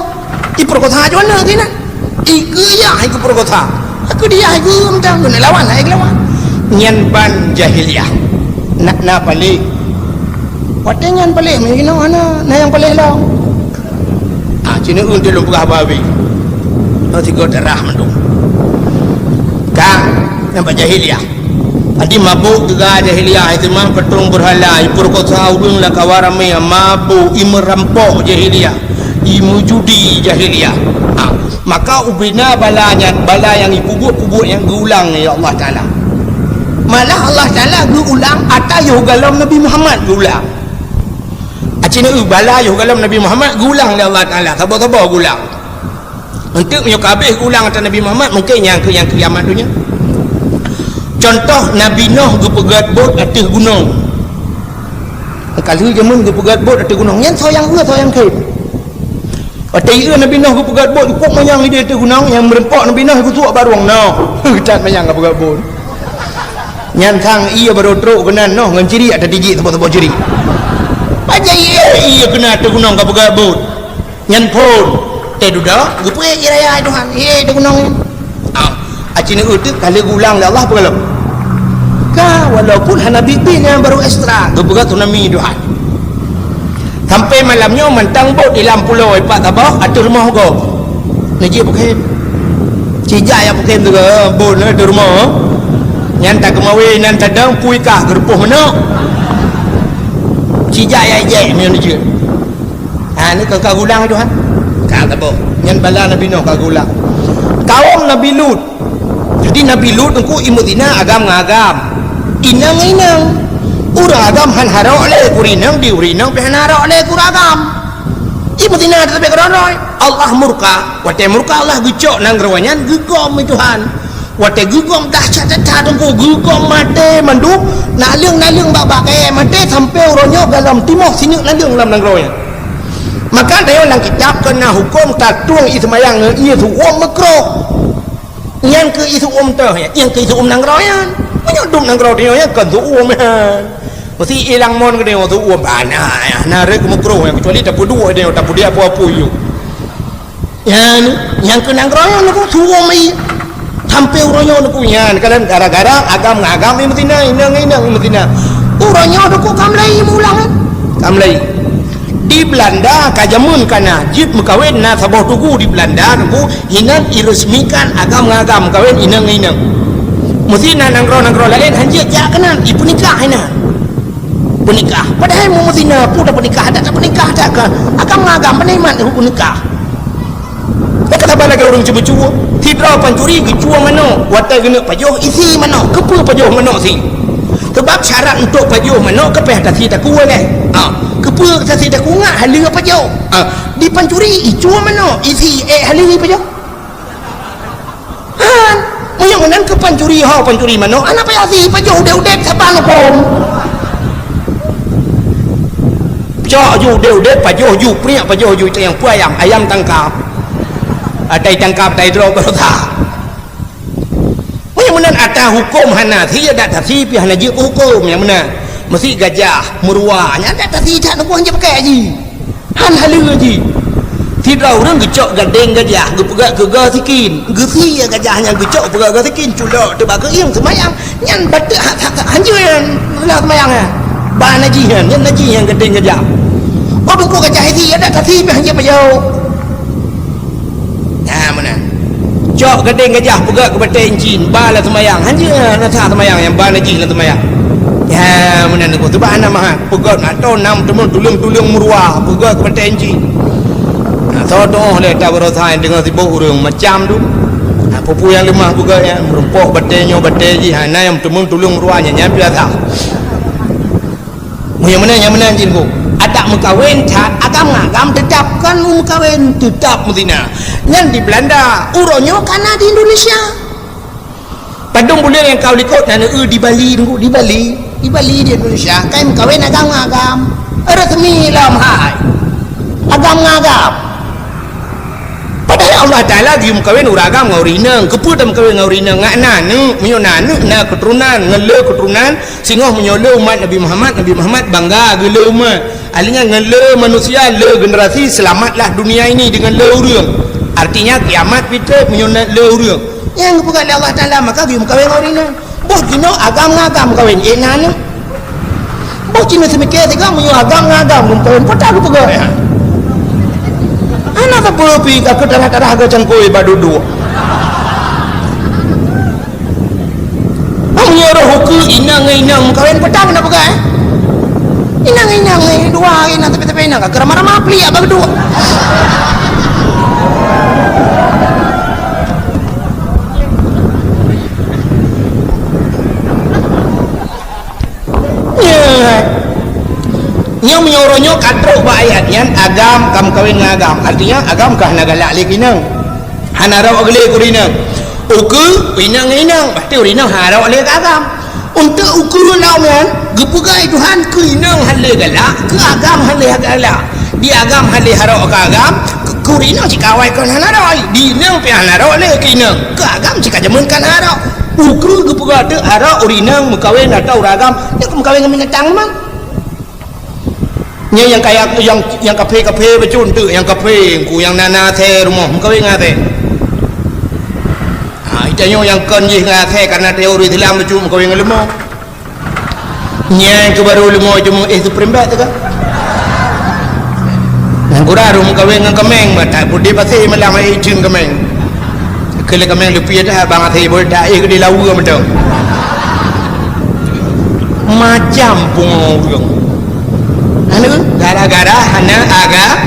Ipeurekosa aju aneuk geuh na. Ikeu yah ikeu peurekosa. Aku di yah ikeu mantong keuneuk lawan hai geulawan. Nyan ban jahiliah. Nak na paléh. Watèe nyan paléh meunyoe hana, na nyang paléh lom. Ah, cina un lôn peugah babi. Nyoe sigoe darah mandum. Ka, nampak jahiliah. Adi mabuk juga jahiliah, itu mah petong berhala, ipeurekosa ureueng lam kawan ramé, mabuk, imerampok jahiliah, imujudi jahiliah. Ah, maka ubena bala nyan, bala nyang ipubuet-pubuet nyang geuulang lé Allah Taala. Malah Allah Taala geuulang ata yoh galom Nabi Muhammad geuulang. Acina bala yoh galom Nabi Muhammad geuulang lé Allah Taala, saboh-saboh geuulang. Untuk meunyoe ka habéh geulang ata Nabi Muhammad, mungken nyang keu, nyang keu kiamat donya. Contoh, Nabi Noh geupeugét bot ateueh gunong. Ka lheueh jameun geupeugét bot ateueh gunong. Nyan soe nyang eu, soe nyang khem. Watée ieu Nabi Noh geupeugét bot, dikuk manyang idéh ateueh gunong, nyang meureumpok Nabi Noh geusuek barong noh. Geutat manyang geupeugét bot. Nyan sang ié barô trok keunan noh ngon cirik ata tijik saboh-saboh cirik. Pajan ié, ié keunan ateueh gunong geupeugét bot. Nyan phon, teududoe, geupeuék raya Tuhan. Hé, teugunong nyan. Ah, aci neueu teuk ka lheueh geulang lé Allah peugah lom. Ka, walaupun hana bit-bit nyan baru ekstra, geupeugah tsunami Tuhan. Sampai malam nyoe mantong bot di lam pulo ipat saboh ateueh rumoh gob. Neujeuet peukhém. Cijak jak peukhém teuga bot ateueh rumoh. Nyan takeumawé nan tadong pui kah geurupoh manok. Cijak jak ijék meunyoe neujeuet. Ha, ni ka, ka geulang Tuhan. Ka saboh. Nyan bala Nabi Nuh ka geulang. Kaum Nabi Lut. Jadi Nabi Lut teungku imeuzina agam ngon agam. Inong ngon inong. Ureueng agam han harok lé keu ureueng inong, di ureueng inong pih han harok lé keu ureueng agam. Imeuzina teutapi keudroe-droe. Allah murka. Watée murka Allah geucok nanggroe nyan geugom lé Tuhan. Watée geugom dahsyat that-that teungku, geugom maté mandum, naleueng-naleueng bak-bak kayée maté sampoe uroe nyoe galom timoh sineuk naleueng lam nanggroe nyan. Maka tayue lam kitab keu na huköm tatueng ié seumayang ngon ié seuuem meukroh. Nyan keuh ié seuuem teuh nyan, nyan keuh ié seuuem nanggroe nyan. Meunyoe dum nanggroe tanyoe nyan kon seuuem nyan. Meusti ilang mon geutanyoe seuuem bana, na rhot meukroh nyan, keucuali tapeuduek tanyoe, tapeuduek peue-peue yue. Nyan, nyang keu nanggroe nyoe neukeu tuwo meuiek. Sampoe uroe nyoe neukeu nyan, kadang gara-gara agam ngon agam imeuzina, inong ngon inong imeuzina. Uroe nyoe neukeu ka mulai meuulang, eh. Ka mulai. Di Belanda ka jameun ka na, jeuet meukawen na saboh tugu di Belanda neukeu, inan iresmikan agam ngon agam, meukawen inong ngon inong. Meusti na nanggroe-nanggroe laén han jeuet jak keunan, ipeunikah inan. Peunikah. Padahai meumeutina, peue tapeunikah, adak tapeunikah, adak ka agam ngon agam, peue nikmat peunikah. Nyan ka saban lagée ureueng cuba-cuba. Sidroe pancuri geucuba manok, watée geuneuk pajoh isi manok. Keupeue pajoh manok si? Sabab syarat untuk pajoh manok keupeue tasi takue lé. Ha, keupeue tasi takue ngat haleue pajoh. Ha, di pancuri icuba manok, isi ék haleue pajoh. Han, meunyoe meunan keu pancuri ho, pancuri manok, hana payah si pajoh udeb-udeb saban huköm. Cok ju udeb-udeb, pajoh ju priek, pajoh ju nyang peue ayam, ayam tangkap. Atai tangkap, atai droe beurasa. Meunyoe meunan ata huköm hana si, adak tasi pih hana jeuet keu huköm nyang meunan. Meusi gajah, meuruwa, nyan adak tasi that neupeue han jeuet pakai jih. Han haleue jih. Sidroe ureueng geucok gadeng gajah, geupeugah keu goe sikin. Geusie gajah nyan geucok peugah goe sikin, culok teuh bak keuieng seumayang. Nyan bateuk ha-, ha-, ha-, hanjeuet nyan, seumayang nyan. Ba najih nyan, nyan najih nyan gadeng gajah. Bah bungkôh gajah isi, adak tasi pih han jeuet pajoh. Nah, meunan. Cok gadeng gajah peugah keu batée incin, ba lam seumayang. Hanjeuet na sa seumayang nyang ba najih lam seumayang. Ya, meunan teungku. Subhanallah. Peugöt atau nam teumon tuleueng-tuleueng meuruwa, peugöt keu batée incin. Nah, soe tuoh lé tabarosa deungon sibôh ureueng macam tu. Nah, peue-peue nyang leumah peugöt nyan, meurumpok batée nyoe batée jih, hana nyang teumon tuleueng meuruwa nyan, nyan biasa. Meunyoe meunan, nyang meunan jih teungku. Adak meukawen that, agam ngon agam teutab kan meukawen, teutab meuzina. Nyan di Belanda, uroe nyoe ka na di Indonesia. Padum buleuen nyang ka u likot na neueu di Bali, teungku, di Bali. Di Bali, di Indonesia, ka meukawen agam ngon agam. Resmi lom hai. Agam ngon agam. Padahai Allah Taala geumeukawen ureueng agam ngon ureueng inong. Keupeue tameukawen ngon ureueng inong? Ngon aneuk, meunyoe na aneuk, na keuturonan, ngon le keuturonan, singoh meunyoe le umat Nabi Muhammad, Nabi Muhammad bangga geule umat. Artinya ngon le manusia, le generasi, selamatlah dunia ini dengan le ureueng. Artinya kiamat pih treb meunyoe na le ureueng. Nyang geupeugah lé Allah Taala, maka geumeukawen ngon ureueng inong. Boh jinoe agam ngon agam meukawen, éh na aneuk. Boh jinoe seumike sigoe meunyoe agam ngon agam meukawen, peue ta geupeugah nyan? Hana sapeue pih ka keu darah-darah geucangkôi bak duek-duek. Meunyoe roh ukeue inong ngon inong meukawen, peue ta geupeugah, eh? Inong ngon inong, eh, dua inong tapi-tapi inong ka keu ramah-ramah pliek bak duek. Nyoe. Nyoe meunyoe uroe nyoe ka trok bak ayat nyan, agam ka meukawen ngon agam. Artinya, agam ka hana galak lé keu inong. Hana rhot lé keu ureueng inong. Ukeue inong-inong, pasti ureueng inong hana rhot lé keu agam. Untuk ukeue lom nyan, geupeugah Tuhan keu inong hana lé galak, keu agam hana lé galak. Di agam hana lé harok keu agam, keu, keu ureueng inong cit ka awai kon hana rhot. Di inong pih hana rhot lé keu inong, keu agam cit ka jameun ka hana rhot. Ukeue geupeugah teuk harok ureueng inong meukawen atau ureueng agam, nyan ka meukawen ngon binatang memang. Nyan nyang kaya, nyang, nyang kaphé-kaphé bacut teuk, nyang kaphé, ku nyang na, na asèe rumoh, meukawen ngon asèe. Ha, geutanyoe nyang kon jih ngon asèe, karena tanyoe ureueng Islam bacut meukawen ngon leumo. Nyan keuh baru leumo cuma éh Supreme Bad teuka. Nyang kurang meukawen ngon keuméng, bah, tak putih pasi malam ai cun keuméng. Keu lé keuméng leupie dah bang asèe boh tak éh keudéh lawa mantong. Macam pungo ureueng. Anu, gara-gara hana aga-,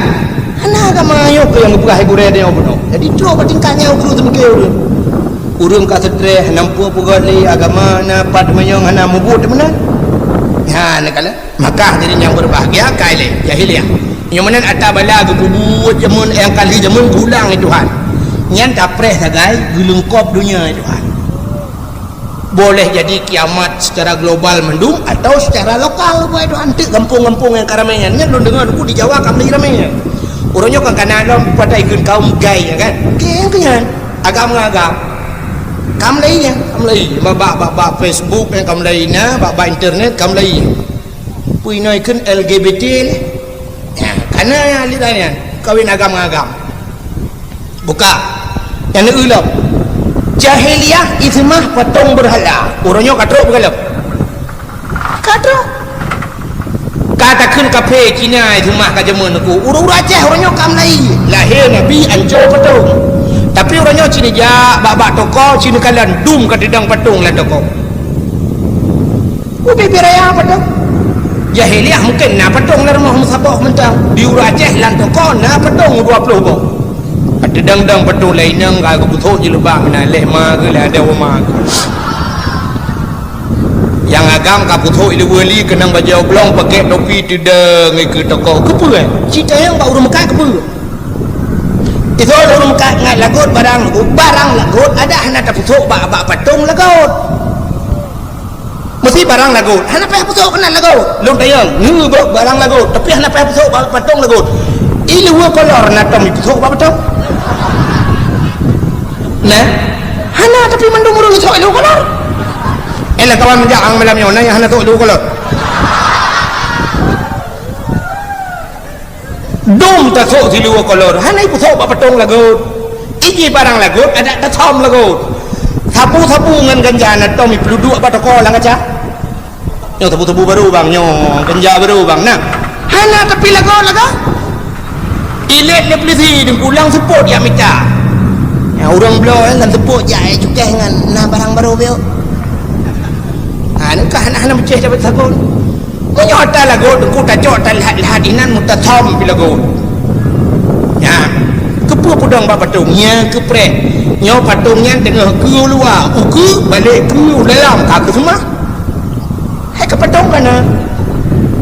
hana agama nyoe keuh nyang geupeugah gurèe tanyoe bunoe. Jadi trok bak tingkat nyan ukeue teumeuke ureueng. Ureueng ka stres, hana muphom peugah lé agama na pat manyong hana mubuet meunan. Nyan kala. Maka hadirin yang berbahagia, ka ilée jahiliyah. Nyoe meunan ata bala geupeubuet jameun nyang ka lheueh jameun geulang lé Tuhan. Nyan tapreh sagai geuleungkop donya lé Tuhan. Boleh jadi kiamat secara global mandum atau secara lokal, buat Tuhan teuk gampông-gampông nyang ka ramé nyan. Nyan lôn deungoe di Jawa ka mulai ramé nyan. Uroe nyoe kan kana lom pada ikheun kaum gai nyan kan. Oke, nyang keu nyan. Agam ngon agam. Ka mulai nyan, ka mulai. Bak, bak, bak, bak Facebook nyan ka mulai na, bak, bak internet ka mulai. Peue inoe kheun L G B T lé. Nyan, kana nyang aliran nyan, kawin agam ngon agam. Buka. Nyang neueu lom. Jahiliyah iseumah patong beurhala. Uroe nyoe ka trok beugalom. Ka trok. Ka takheun kaphé Cina iseumah ka jameun aku. Ureueng-ureueng Aceh uroe nyoe ka mulai. Lahé Nabi ancô patong. Tapi uroe nyoe ci neujak bak-bak toko, ci neukalon dum ka teudong patong lam toko. Ubé-bé raya patong. Jahiliyah mungken na patong lam rumoh meusaboh mantong. Di ureueng Aceh lam toko na patong dua ploh boh. Teudong-dong patong laén nyang ka geupeusok jilbab meunan lé ma geuh lé ada uma geuh. Nyang agam ka peusok ileue li keunong bajèe oblong pakai topi teudong keu toko. Keupeue? Ci tanyong bak ureueng meukat keupeue? Iseuôt ureueng meukat ngat lagot barang, barang lagot adak hana tapeusok bak, bak patong lagot. Meusi barang lagot, hana payah peusok keunan lagot. Lôn tanyong, ngeubok barang lagot, tapi hana payah peusok bak patong lagot. Ileue kolor na tom ipeusok bak patong? Nah, hana, tapi mandum ureueng isok ileue kolor. Eh, lah kawan meujak ang malam nyoe, na nyang hana sok ileue kolor. Dum tasok siluweue kolor, hana ipeusok bak patong lagot. Iji barang lagot, adak tasom lagot. Sabu-sabu ngon ganja na tom ipeuduek bak toko lam kaca. Nyoe sabu-sabu barô bang, nyoe ganja barô bang, nah. Hana tapi lagot-lagot. Ilét lé pulisi, dengkulang seupôt jak mita. Ya, ureueng bloe kan seupôt jak, eh, cukéh ngon na barang barô biôk. Ha, neu ka hana-hana meucéh dapat sagon. Meunyoe ata lagot, teungku tacok talhat-lhat inan meutasam pi lagot. Nyan, keupeue peudong bak patong? Nyan keupreh. Nyoe patong nyan teungoh keu luwa, ukeue balek keu dalam, ka keuseumah. Hai keu patong kana.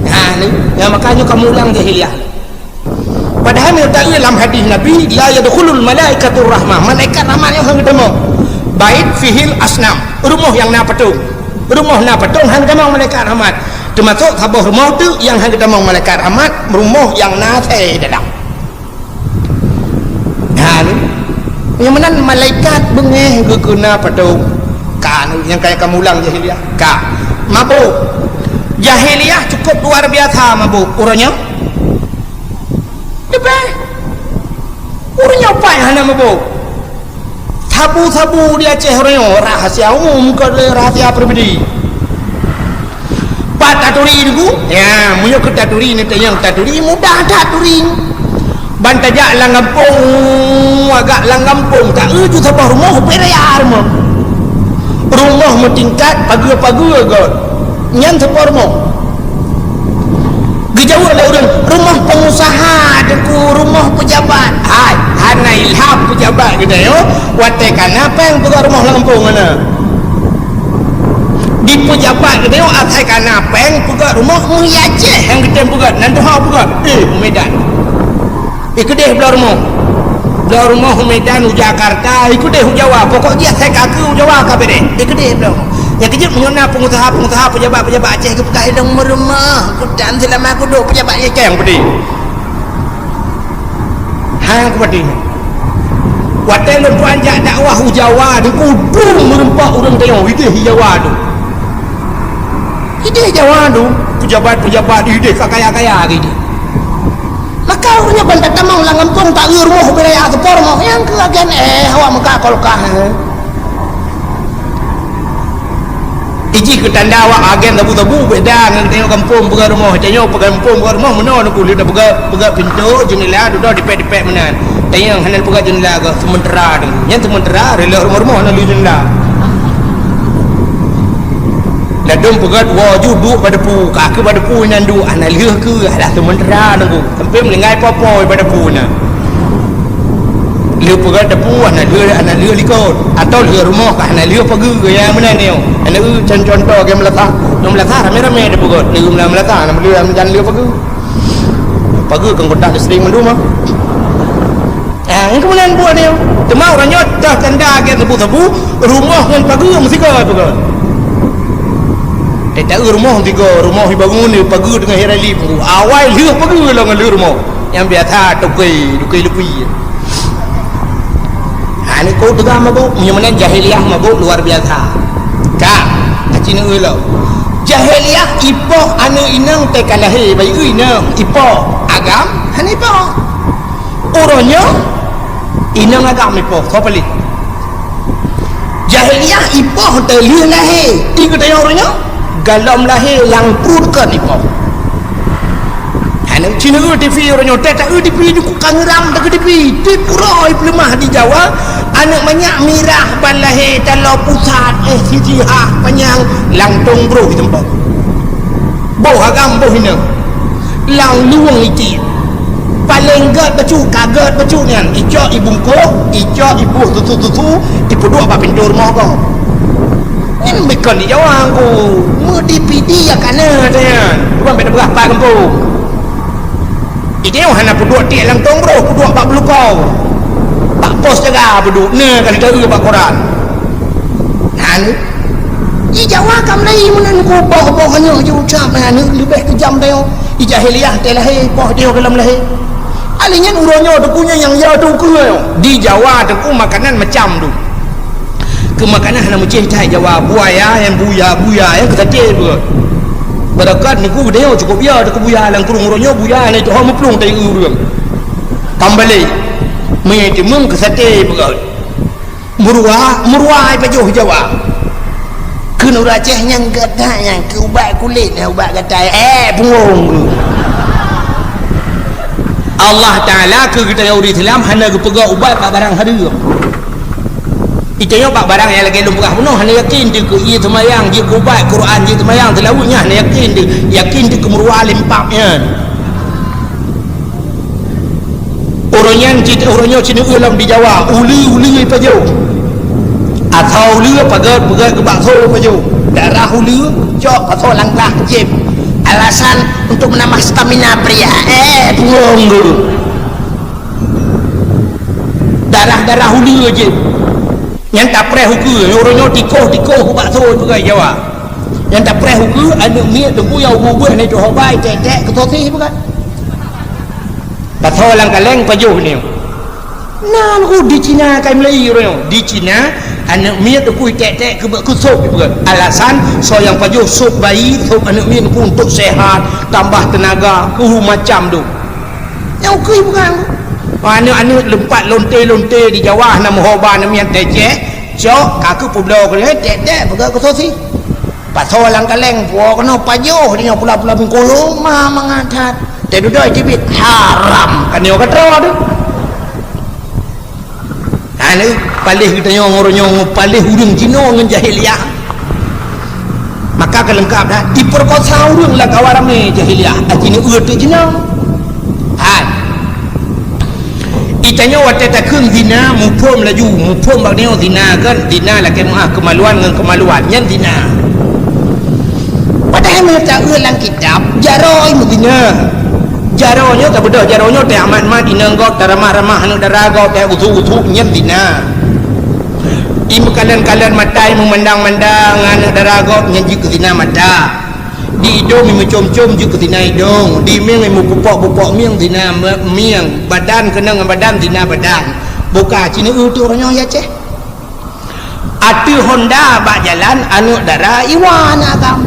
Nyan, nyan maka nyoe kamoe ulang jahiliyah. Padahai meunyoe taeu lam hadis Nabi, "La yadkhulul malaikatur rahmah." Malaikat rahmat nyoe hana geutamong. Bait fihil asnam, rumoh nyang na patong. Rumoh na patong hana geutamong malaikat rahmat. Teumasok saboh rumoh teuk nyang hana geutamong malaikat rahmat, rumoh nyang na asèe dalam. Nyan, nyang meunan malaikat beungéh geukeuna patong. Ka, nyang kaya kamoe ulang jahiliyah. Ka. Mabôk. Jahiliyah cukup luar biasa mabôk. Uroe nyoe Leubeh. Ureueng nyoe paih hana mabôk. Sabu-sabu di Aceh uroe nyoe rahasia umum, kon lé rahasia pribadi. Pat taturi Teungku? Ya, meunyoe keu taturi, neutanyong taturi, mudah that turi. Ban tajak lam gampông, agak lam gampông, taeu ju saboh rumoh, beda ya rumoh. Rumoh meutingkat, pageue-pageue göt. Nyan saboh rumoh. Geujaweueb lé ureueng, "Rumoh pengusaha, Teungku, rumoh pejabat." Hai, hana ilham pejabat geutanyoe, watèe kana péng peugöt rumoh lam gampông kana. Di pejabat geutanyoe asai kana péng peugöt rumoh, meuhi Aceh nyang geutem peugöt, nan tuha peugöt. Eh, Medan. Eh, keudeh blah rumoh. Bloe rumoh u Medan, u Jakarta, i keudeh u Jawa, pokok jih asai ka keu u Jawa ka beureh. I keudeh bloe. Nyang keujeuet meunyoe na peungusaha-peungusaha, pejabat-pejabat Aceh geupeugah ilong meurumoh, kutan seulama kuduek pejabat Aceh nyang peudeh. Hai nyang kupeudeh. Watèe lôn tuan jak dakwah u Jawa, dum udum meureumpok ureueng tanyoe, ideh i Jawa dum. Ideh Jawa dum, pejabat-pejabat ideh ka kaya-kaya ideh. Maka ureueng nyan ban tatamong lam gampông, taeu rumoh beu raya seupôt rumoh, nyang keu agen, eh, awak meuka kolkah, eh. Ijih keu tanda awak agen sabu-sabu beda ngon tanyoe gampông peugah rumoh. Tanyoe peugah gampông peugah rumoh meunoe Teungku, lheueh tapeugah, peugah pintoe, jeundela, dudoe dipèk-dipèk meunan. Tanyoe hana peugah jeundela, geuh seumeutera Teungku. Nyan seumeutera, rot lom rumoh hana lheueh jeundela. Ladôm peugah woe ju duek bak depu, ka keuh bak depu nyan duek, hana lheueh keuh, alah seumeutera Teungku. Sampoe meuninggai po-po bak depu na. Lheueh peugöt depu hana lheueh, hana lheueh likot. Atau lheueh rumoh ka hana lheueh pageue, nyang meunan nyoe. Hana eu con-, contoh lagèe meulasah. Nyoe meulasah ramé-ramé tapeugöt. Lheueh meulasah, hana lheueh, hana lheueh pageue. Pageue kan kontak listrik mandum ah. Ah, nyan keuh meunan buet nyoe. Teuma uroe nyoe teuh tanda lagèe sabu-sabu, rumoh ngon pageue meusigoe tapeugöt. Teuh taeu rumoh meusigoe, rumoh ibangun, pageue teungoh irali. Awai lheueh pageue lom ngon lheueh rumoh. Nyang biasa toke, toke lupi. Ha, nyoe keu teuga mabök, meunyoe meunan jahiliyah mabök luar biasa. Ka, aci neueu lom. Jahiliyah ipoh aneuk inong teuh ka lahé, bayeue inong ipoh, agam hana ipoh. Uroe nyoe inong agam ipoh, soe paléh? Jahiliyah ipoh teuh lheueh lahé. Di geutanyoe uroe nyoe, galom lahé lam pruet kon ipoh. Aneuk cina eu tipi uroe nyoe, teuh taeu tipi nyoe ka ngeurang teuh tipi. Tiep uroe peuleumah di Jawa, aneuk manyak mirah ban lahé taloe pusat, eh, sijih hah panyang, langtong broh di teumpat. Boh agam boh inong. Lam luwang itiek. Paleng gèt bacut, ka gèt bacut nyan. Icok ibungkôh, icok iboh susu-susu, ipeuduek bak pintoe rumoh gob. Nyan bukon di Jawa Teungku. Meudipidi ya ka na nyan. Bukan beda beurah pat gampông. Ide hana peuduek tiek langtong broh, peuduek bak beulukau. Bak pos jaga peuduek, na ka lheueh taeu bak koran. Nyan. Di Jawa ka mulai meunan ku boh-boh nyoe jiucap, nyan leubeh keujam tanyoe. Di jahiliyah teuh lahé, boh tanyoe ka lom lahé. Alèh nyan uroe nyoe Teungku nyoe nyang ya Teungku nyoe. Di Jawa Teungku makanan macam tu. Keu makanan hana meucéh that Jawa, buaya, nyang buya, buya, nyang keu saté beureukat. Beureukat Teungku geutanyoe cukôp ya, Teungku buya lam kurung uroe nyoe buya, na itu ho meuplueng tayue ureueng. Pambalé, mie timeung keu saté beureukat. Meuruwa, meuruwa ai pajoh Jawa. Kheun ureueng Aceh nyang gata nyang keu ubat kulét, nyang ubat gatai, eh, punggong. Allah Taala keu geutanyoe ureueng Islam hana geupeugah ubat bak barang hareuem. Itanyoe bak barang nyang lagèe lôn peugah bunoe hana yakin teuh keu ie seumayang, jeuet keu ubat Quran, jeuet seumayang seulaweuet nyan hana yakin teuh, yakin teuh keu meuruwa lé pap nyan. Uroe nyan cit, uroe nyoe cit neueu lom di Jawa, uleue-uleue pajoh. Atau uleue pageut-pageut keu bakso pajoh. Darah uleue cok bakso langkah jép. Alasan untuk menambah stamina pria. Eh, punggong tu. Darah-darah uleue jép. Nyan tapreh ukeue, uroe nyoe tikoh-tikoh keu bakso peugah Jawa. Nyan tapreh ukeue, aneuk miet teungku nyang ubeut-ubeut hana jiteuhobai, tek-tek keu sosis peugah. Pasoe lam kaleng pajoh nyoe. Nan ku di Cina kai meulai uroe nyoe. Di Cina, aneuk miet teungku tek-tek keu, keu sop peugah. Alasan, soe nyang pajoh sop bayi, sop aneuk miet teungku untuk sehat, tambah tenaga, uh, macam tu. Nyang ukeue bukan. Aneuk-aneuk leumpat lonte-lonte di Jawa hana meuhoba, aneuk miet tecek, cok, ka keuh peubloe keu lhèe, tek-tek peugah keu sosis. Pasoe lam kaleng, puwoe keunoe pajoh, di nyoe pula-pula bungkôh, ma mangat that. Teududoe cibit, haram. Kan nyoe ka troe tu. Ha, lé, paléh geutanyoe ngon uroe nyoe, paléh ureueng jinoe ngon jahiliyah. Maka ka leungkap dah, diperkosa ureueng lam kawan ramé jahiliyah, aci neueu teuk jinoe. Hai. Itanyoe watèe takheun zina, muphom laju, muphom bak nyoe zina kan, zina lakèe meu'ah keumaluan ngon keumaluan, nyan zina. Padahai meunyoe taeu lam kitab, jaroe meuzina. Jaroe nyoe tabeudôh, jaroe nyoe teuh amat-mat inong gob, taramah-ramah aneuk dara gob, teuh usôk-usôk nyan zina. Imeukalon-kalon mata, imeumandang-mandang aneuk dara gob nyan jeuet keu zina mata. Di idông imeucôm-côm jeuet keu zina idông, di mieng imeupupok-pupok mieng zina me-, mieng, badan keunong ngon badan zina badan. Boka sineuk eu teuh uroe nyoe ya ceh. Ateueh honda bak jalan aneuk dara iwa aneuk agam.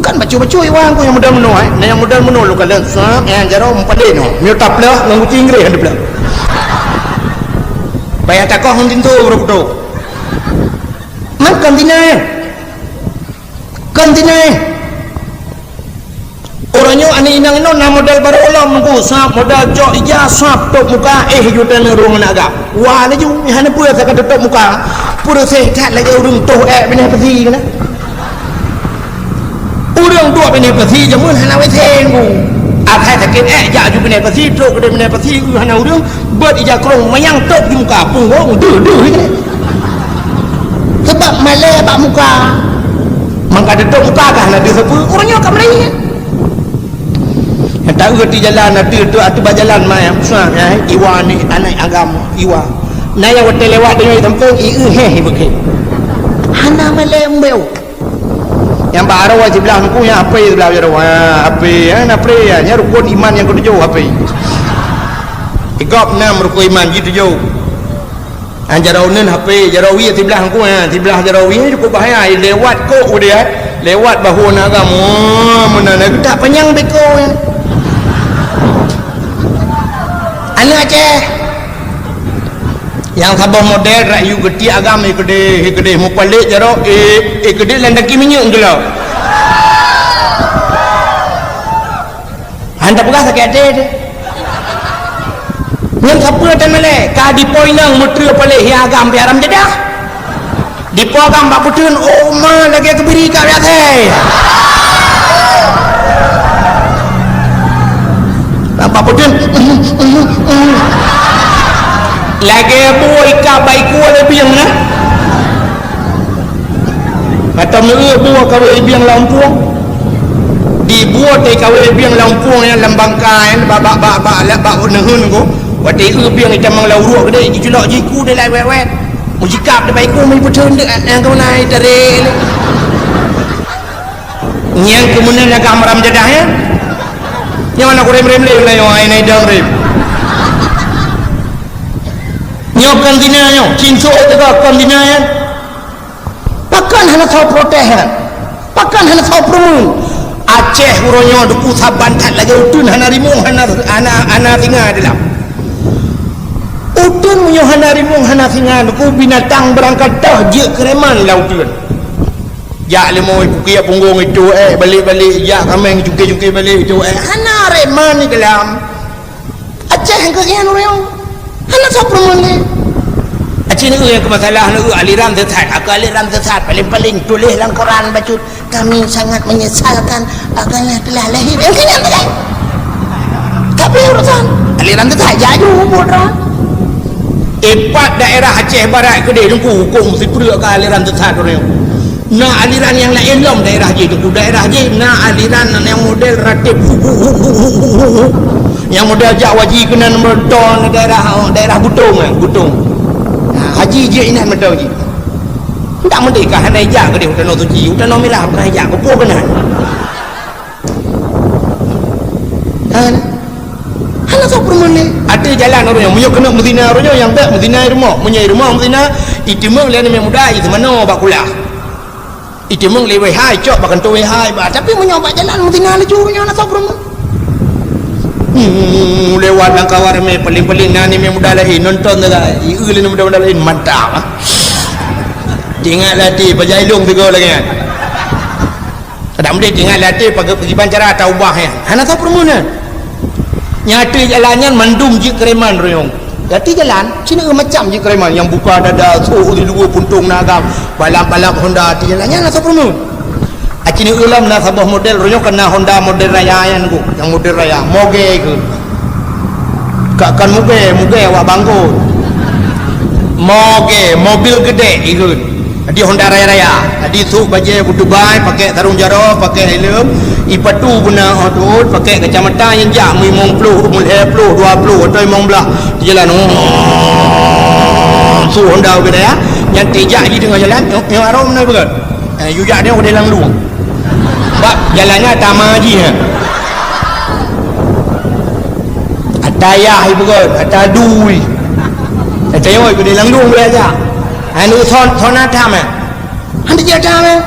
Kan bacut-bacut iwa ku nyang model meunoe, eh. Nah nyang model meunoe lôn kalon sab, eh, jaroe meupadé nyoe. Miyueb tapleuh ngon guci Inggréh han tapleuh. Payah takoh ngon tinto baru kuto. Man kon zina, eh. Kon zina, eh. Uroe nyoe aneuk inong inong na model barô lom Teungku, sab model cok ija, sab tôp muka, eh, juta neu rhueng aneuk agam. Wa laju, hana peue saka teutôp muka. Peureuseh that lagèe ureueng toh èk binéh peusi keunan. Ureueng duek binéh peusi jameun hana W C Teungku. Asai sakét èk jak ju binéh peusi, trok keudéh binéh peusi, eu hana ureueng, beuet ija krông manyang tôp di muka, punggong deuh-deuh keunan. Sabab malèe bak muka. Mangka teutôp muka ka hana deuh sapeue, uroe nyoe ka meurayeuk. Nyang taeu di jalan, ateueh, ateueh, ateueh bak jalan, ma, ya, susah, ya, iwa ni, aneuk agam, iwa. Na nyang watèe lewat deungon sampéng, i eu héh, i beukém. Hana malèe embeu. Nyang bak arô siblah Teungku, nyang apé siblah jaroe. Ha, apé, ha, na apé, ya, nyan rukon iman nyang keutujôh, apé. Di gob nam rukon iman, jitujoh. Ha, jaroe uneun apé, jaroe wie siblah Teungku, ha, siblah jaroe wie cukôp bahaya, lewat kok udeh, lewat bahu aneuk agam, oh, meunan, na geutak panyang beko, ya. Aneuk Aceh. Nyang saboh model rayu geuti agam, eh, keudéh, eh, keudéh mupalek jaroe, eh, eh, keudéh lam daki minyeuk geulok. Han tapeugah sakét até teuh. Nyan sapeue tan malèe, ka dipo inong meutreu palek hi agam pih haram jadah. Dipo agam bak beuteun, oh ma lagèe keubiri ka biasa. Bak beuteun, lagèe bui ka bak iku lé bieng na. Mata meu bui kawé ibieng lam pueng. Di bui teuh kawé ibieng lam pueng nyan lam bangka nyan bak, bak, bak, bak, bak, bak neuheun ko. Watèe eu bieng itamong lam uruek keudéh, jiculok jiku deh lai wèt-wèt. Mujikab deh bak iku, meupeutreun deh, eh, eh, keumanai tarek. Nyang keumeunan agam haram jadah, ya. Nyoe na kurem-rem lé, na nyoe ai na idang rem. Nyoe kon zina nyoe, cinsok teuka kon zina, ya. Pakon hana soe protes nyan? Pakon hana soe peureumeun? Aceh uroe nyoe Teungku saban that lagèe uteuen hana rimueng, hana, hana, hana singa di dalam. Uteuen meunyoe hana rimueng, hana singa, Teungku, binatang beurangkat toh jeuet keu reman lam uteuen. Jak leumo ipukia punggong itu, eh, balek-balek, jak kaméng cuke-cuke balek itu, eh, hana reman di dalam. Aceh keu nyan ureueng. Hana soe peureumeun lé. Aceh neu nyang keu masalah neu aliran sesat. Aku aliran sesat, paling-paling tuléh lam koran bacut, "Kami sangat menyesalkan agama telah lahir." Nyang keu nyan sagai. Tapi urusan aliran sesat jaju buet droe. Ipat daerah Aceh Barat keudeh Teungku hukôm sipreuk ka aliran sesat ureueng. Na aliran nyang laén lom daerah jih Teungku. Daerah jih na aliran nyang model rateb hu, hu, hu. Nyang model jak waji keunan meuton daerah, daerah Gutong, eh, Gutong. Ha, haji jih inan meuton jih. Ndak meudeh ka hana ijak keudeh u Tanoh Suci, u Tanoh Mirah pernah ijak, keupeue keunan. Ha, hana soe peureumeun lé. Ateueh jalan ureueng nyoe, meunyoe keuneuk meuzina ureueng nyoe, nyang bèk meuzina i rumoh. Meunyoe i rumoh meuzina, iteumeung lé aneuk muda, iseumanoe bak kulah. Iteumeung lé W H, icok bak kantô W H, iba. Tapi meunyoe bak jalan meuzina laju, nyoe hana soe peureumeun. Hmm, lewat lam kawan ramé, paling-paling na aneuk muda laén nonton sagai. Ieu lé aneuk muda-muda laén, mantap, ah. Teuingat lé até, pajan ilong sigoe lagèe nyan. Kadang meudeh teuingat lé até, pagi-, pakiban cara taubah nyan. Hana soe peureumeun nyan. Nyang ateueh jalan nyan mandum jeuet keu reman royong. Di ateueh jalan, sineuk macam jeuet keu reman. Nyang buka dada, sôk di luwa puntông na agam, balap-balap Honda ateueh jalan nyan hana soe peureumeun. Aci neueu lom na saboh model, royong ka na Honda model raya nyan ku. Nyang model raya, mogè keu. Ka, kan mugè, mugè awak bangkot. Mogè, mobil geudè, ikheun. Di Honda raya-raya, di sôk bajèe beutubai, pakèk sarông jaroe, pakèk helm, ipatu beuna 'oh teuôt, pakèk kacamata nyang jak meulimong ploh, meulhèe ploh, dua ploh atau limong blaih. Jalan, oh, sôk Honda beudaya, nyan teuh jak jih teungoh jalan, nyoe, nyoe arôm na beugèt. Eh, yue jak nyoe udeh lam lueng. Bak jalan nyan tama jih, eh. Ata yah ipeugöt, ata dui. Ata yoi keudeh lam lueng beuraya. Anu son, sona tham, eh. Han dijak tham, eh.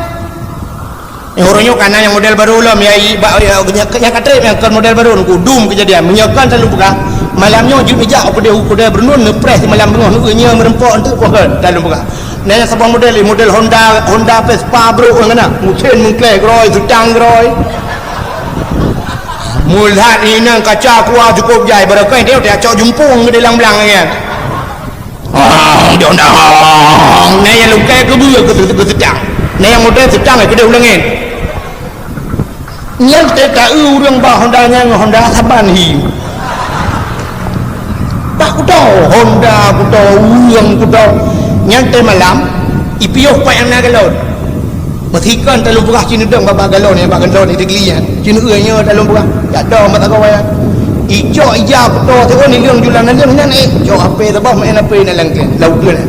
Eh, ureueng nyoe kana nyang model barô lom, ya, i, ba, ya, nyang, nyang ka trép nyang kon model barô, nungku dum keujadian. Meunyoe kon selalu peugah, malam nyoe jeuet neujak u keudè, u keudè Beureunon, neupreh simalam beungoh, nungku nyoe meureumpok, enteuk kon, selalu peugah. Nah, nyang saboh model, model Honda, Honda Vespa brôk nyan na. Meusén meungkléh groi, seutang groi. Meulat inong kaca kuah cukup jai, barokon dia dak cok jumpung di dalam blang nyan. Oh, di Honda. Nah, nyang lungkai keubeue keu, keu seutang. Nah, nyang model seutang keu di uleuen. Nyan teuka ureueng bak Honda nyan ngon Honda saban hi. Bak kuto, Honda kuto, ureueng kuto. Nyan teuh malam, ipiôh pat nyang na galon. Meusikon talôn peugah cit neudong bak galon nyan, bak galon nyan teugli nyan. Cit nyoe talôn peugah, jak dong bak sagoe nyan. Icok ija kuto siôn ileueng julan naleueng nyan, eh, cok H P saboh main H P na lam keuh, laukeuh nyan.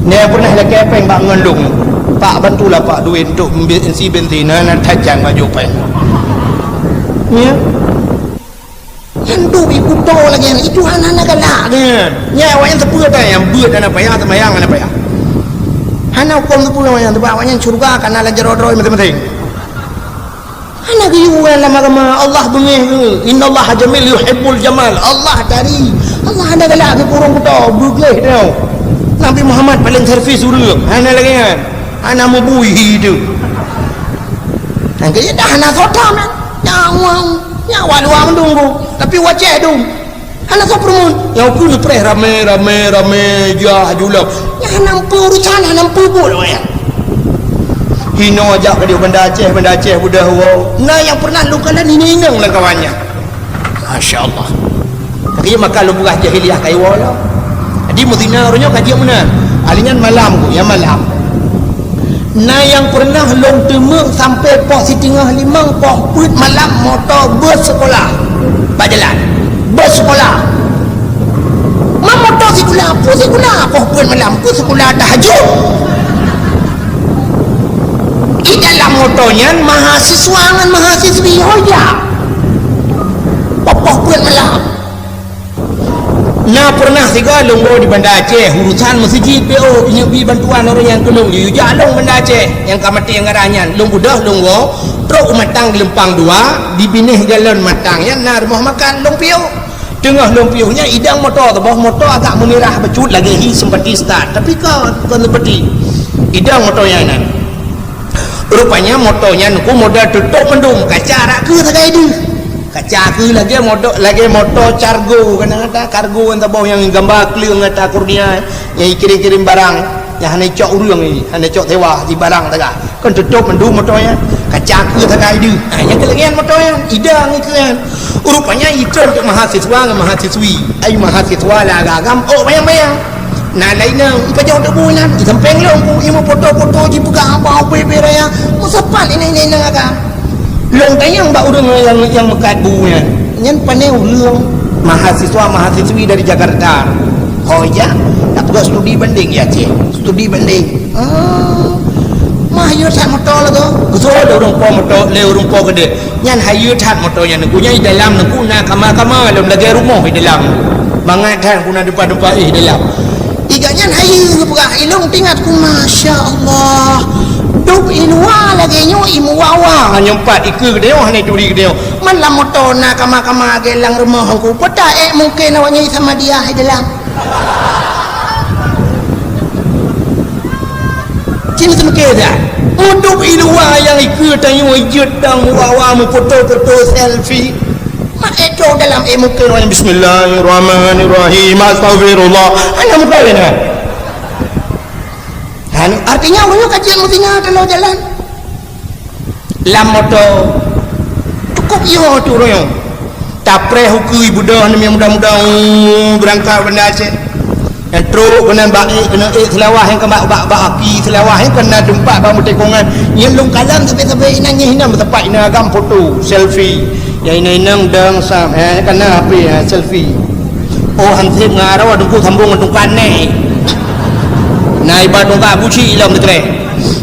Nyan pernah lakèe péng bak ngon lôn. Pak, bantulah Pak duit untuk beli isi bensin, na, na tajam baju péng. Ya. Nyan duek ikuto lagèe nyan, itu hana, hana galak nyan. Nyan awak nyan teupeue ata nyan, beuet hana payah, seumayang hana payah. Hana huköm teupeue awak nyan, sebab awak nyan syeuruga ka na lam jaroe droe maséng-maséng. Hana geuyue lam agama, Allah beungéh geuh. Innallaha jamil yuhibbul jamal. Allah tari. Allah hana galak keu ureueng kuto, beugleh teuh. Nabi Muhammad paléng servis ureueng, hana lagèe nyan. Hana meubui hi teuh. Nyang keu dah hana soe tham nyan. Nyang wang, nyang wak luwa meudung bu. Tapi wacéh dum. Hana soe peurumun. Nyang keu neupreh ramé, ramé, ramé, jah julok. Nyang hana meupeue urusan, hana meupeue buet awak nyan. Hinoe jak keudéh Banda Aceh, Banda Aceh beudôh woe. Na nyang pernah lôn kalon inong-inong lam kawan nyan. Masya Allah. Tapi maka lôn peugah jahiliyah ka iwoe lom. Jadi meuzina ureueng nyoe ka jeuet meunan. Ahli nyan malam ku, ya malam. Na nyang pernah lôn teumeung sampai poh siteungoh limong, poh peuet malam moto bus sekolah. Bak jalan. Bus sekolah. Ma moto sikula, peue sikula, poh peuet malam, peue sikula tahajud. Di dalam moto nyan mahasiswa ngon mahasiswi ho jak. Poh peuet malam. Na pernah sigoe lôn woe di Banda Aceh, urusan meuseujid P O, inyoe bi bantuan ureueng nyang keu lôn, yue jak lôn Banda Aceh, nyang ka maté nyang garah nyan, lôn beudôh lôn woe, trok u Matang Geulumpang dua, di binéh galon Matang nyan na rumoh makan, lôn piôh. Teungoh lôn piôh nyan idong moto, saboh moto agak meumirah bacut lagèe hi sempati start, tapi kon, kon sempati. Idong moto nyan inan. Rupanya moto nyan ku model tutôp mandum, kaca rak keu sagai deuh. Kaca keu lagèe moto, lagèe moto cargo, kadang-kadang kargo nyan saboh nyang gamba kleueng ata kurnia, nyang ikirém-kirém barang, nyang hana icok ureueng, hana icok sewa, di barang sagai. Kon tutôp mandum moto nyan, kaca keu sagai deuh. Ha, nyang keu lagèe nyan moto nyan, idong keu nyan. Rupanya itrôn keu mahasiswa ngon mahasiswi. Ai mahasiswa lah agam-agam, oh, bayang-bayang. Na laén nyan, ipajoh teuk bu nyan, isampéng lôn bu, imeupoto-poto jipeugah haba ubé-ubé raya, meusapat inong-inong agam. Lôn tanyong bak ureueng nyang, nyang meukat bu nyan. Nyan pané ureueng mahasiswa-mahasiswi dari Jakarta. Ho ija, tapeugah studi banding ya, Céh. Studi banding. Ah, mah yue that moto lagoe. Geuseuôt lé ureueng po moto, lé ureueng po keudéh. Nyan hayeue that moto nyan, nungku nyan i dalam nungku na kama-kama lom lagèe rumoh i dalam. Mangat that nungku na deumpa-deumpa éh dalam. Iga nyan hayeue geupeugah, ilôn teuingat ku, masya Allah. Dum i luwa lagèe nyoe i muwa-wa nyoe pat, ikeue geutanyoe hana ituri geutanyoe. Man lam moto na kama-kama lagèe lam rumoh nungku. Peue ta ék mungken awak nyan i Samadiyah i dalam. Cit seumeukeu that. Udub i luwa nyang ikeue tanyoe jeuet dang muwa-wa meufoto-foto selfie. Mak ék trok dalam ék mungken awak nyan bismillahirrahmanirrahim. Astagfirullah. Hana meukawen kan? Hana, artinya ureueng nyoe ka jeuet meusinga tanoh jalan. Lam moto, cukup yo tu ureueng nyoe. Tapreh ukeue beudôh namiet muda-muda, uh, beurangkat Banda Aceh. Nyang trok keunan bak ék, keunan ék seulawah nyang keu bak, bak, bak aki seulawah nyang keunan teumpat bak meutekongan. Nyang lôn kalon sabe-sabe inan nyang hinan meuteumpat inan agam foto, selfie. Nyang inan-inan dang sam, eh, kana H P, eh, selfie. Oh, hansip ngon arah teungku sambong ngon tungkat neh. Na iba tungkat buci lom teukreh.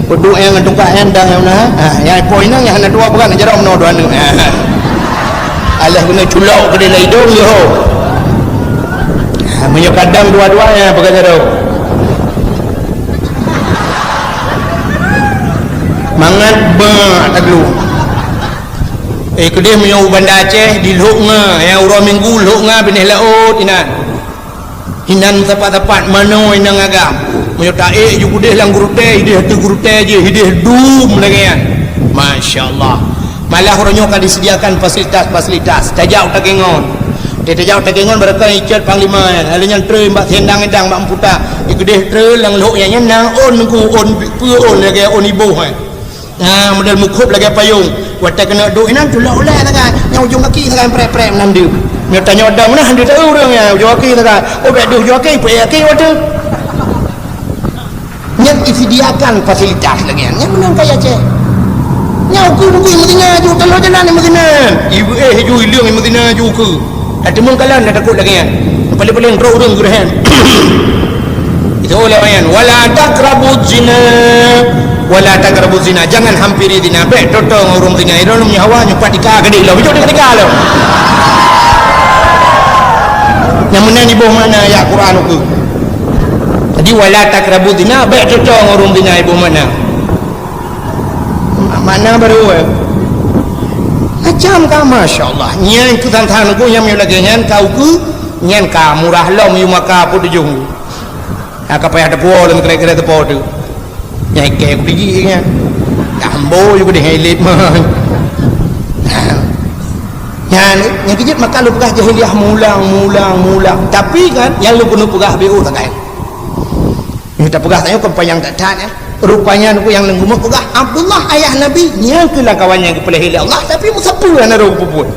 Peuduek nyang ngon tungkat nyan dang nyang na. Ha, nyang po inong nyang hana dua bukan jaroe meunoe dua aneuk. Ha. Alah guna culok keudeh lam idong yo. Ha, meunyoe kadang dua-dua nyang peugah jaroe. Mangat ba taglu. Eh, keudeh meunyoe u Banda Aceh di Lhok Nga, nyang uroe Minggu Lhok Nga binéh laôt inan. Inan sapat-sapat manoe inong agam. Meunyoe taék ju keudeh lam gurutée, ideh ateueh gurutée jih, ideh dum lagée nyan. Masya Allah. Malah uroe nyoe ka disediakan fasilitas-fasilitas. Tajak u Takengon. Di tajak u Takengon barokon icet panglima nyan. Lalu nyan trön bak sendang-endang bak meuputa. Di keudeh trön lam lhok nyan, nyan na ôn nungku, ôn peue ôn lagée ôn iboh, eh. Nah, model meukhôb lagée payông. Watée keuneuk duek inan, tulak ulée sagai. Nyang ujong gaki sagai prek-prek meunan deuek. Nyoe tanyoe dong nah, hana teu ureuëng nyan, ujong gaki sagai. Oh, bék deuek ujong gaki, peuék gaki watée. Nyan disediakan fasilitas lagée nyan. Nyan meunan kaya Aceh. Nyan ukeue bukui meuzina ju, taloe jalan meuzina. Ibu eh ju ileueng meuzina ju ukeue. Ka teumeung kalon na takot lagée nyan. Paléng-paléng droe ureuëng geureuhen. Itu ulama nyan, "Wala taqrabu zina, wala taqrabu zina." Jangan hampiri zina. Bék toto ngon ureuëng zina. Ilôn nyoe hawa nyoe pat tika keudeh lom. Bijok tika lom. Nyang meunan iboh makna ayat Quran ukeue. Jadi, "Wala taqrabu zina", bék toto ngon ureuëng zina iboh makna. Ma-, makna baru, eh. Macam ka, masya Allah. Nyan keu than-than ku nyang meunyoe lagée nyan ka ukeue, nyan ka murah lom yue maka peuet tujoh. Ha, ka payah teupuwoe lom kira-kira teupo tu. Nyai kée ku diji nyan. Dah ambo ju keudeh ilet mah. Nyan, nyang keujeuet maka lôn peugah jahiliyah mulang, mulang, mulang. Tapi kan, nyang lôn keuneuk peugah B O sagai. Nyang tapeugah tanyoe kon panyang that-that, eh. Rupanya nuku nyang lôn keuneuk peugah, Abdullah ayah Nabi, nyang keu lam kawan nyang geupeulahé lé Allah, tapi meusapeue hana roh peubuet.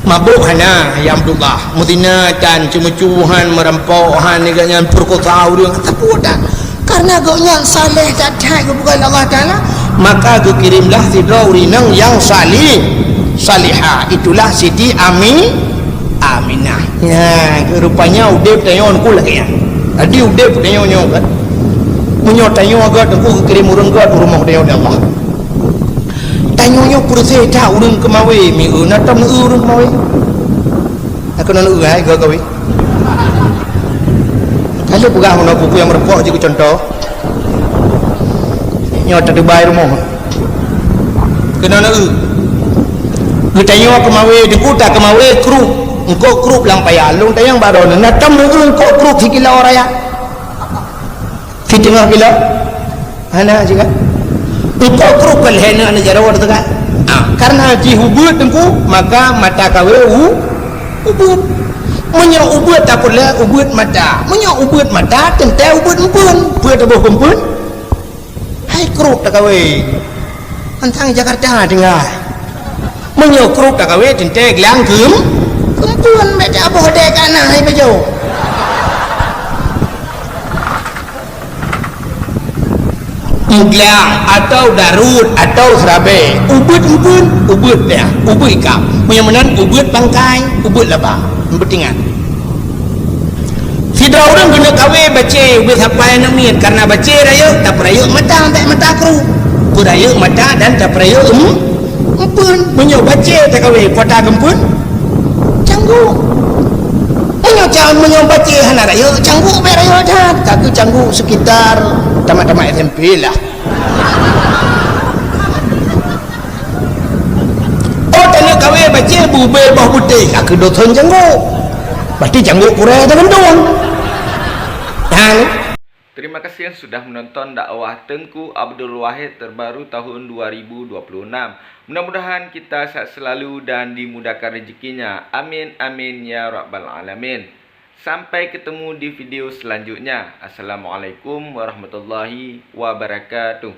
Mabök hana, ya Abdullah. Meuzina tan, ceumeucue han, meurampok han, nyan peurekosa ureuëng, tapi udah. Karena gobnyan saleh that-that geupeugah lé Allah Taala, maka geukirimlah sidroe ureuëng inong nyang salih, salihah. Itulah Siti Ami, Aminah. Nyan, rupanya udeb tanyoe nuku lagée nyan. Jadi udeb tanyoe nyoe kan. Meunyoe tanyoe agak nuku geukirém ureuëng gét u rumoh tanyoe lé Allah. Tanyoe nyoe peureuséh that ureuëng keumawe, mieu na tom ureuëng keumawe. Aku nanu hai gak gawe. Kalau peugah meunoe buku nyang meureumpok jeuet keu contoh. Nyoe teudubai rumoh. Keunoe na eu. Geutanyoe keumawe, di kuta keumawe krup. Engkok krup lam paya. Lôn tanyong baroe na tom eu engkok krup sikilo raya. Siteungoh kilo. Hana juga. Engkok krup kan hena na jaroe teuka. Ah, karena jih ubeut teungku, maka mata kawe u ubeut. Meunyoe ubeut takot lé ubeut mata. Meunyoe ubeut mata teuntée ubeut empeuen. Peue taboh keu empeuen? Hai krup takawe. Mantang Jakarta tinggai. Meunyoe krup takawe teuntée glang keu empeuen, bék taboh dek kana hai beujeuet. Meuglang atau darut atau seurabe, ubeut empeuen, ubeut deh, ubeut ikab. Meunyoe meunan ubeut bangkai, ubeut laba. Beutingat. Sidroe ureuëng keuneuk kawe bacé ubé sapai aneuk miet, karena bacé rayeuk tapeurayeuk mata, bék mata krup. Peurayeuk mata dan tapeurayeuk em-, empeuen. Meunyoe bacé takawe kuata keu empeuen, cangguk. Meunyoe ca-, meunyoe bacé hana rayeuk, cangguk bék rayeuk that. Ka keu cangguk sekitar tamat-tamat S M P lah. Oh, taneuk kawe bacé bubé boh putéh, ka keu dothon janggok. Pasti janggok kuré teuntung. Nah. Terima kasih yang sudah menonton dakwah Teungku Abdul Wahid terbaru tahun dua ribu dua puluh enam. Mudah-mudahan kita sehat selalu dan dimudahkan rezekinya. Amin, amin, ya rabbal alamin. Sampai ketemu di video selanjutnya. Assalamualaikum warahmatullahi wabarakatuh.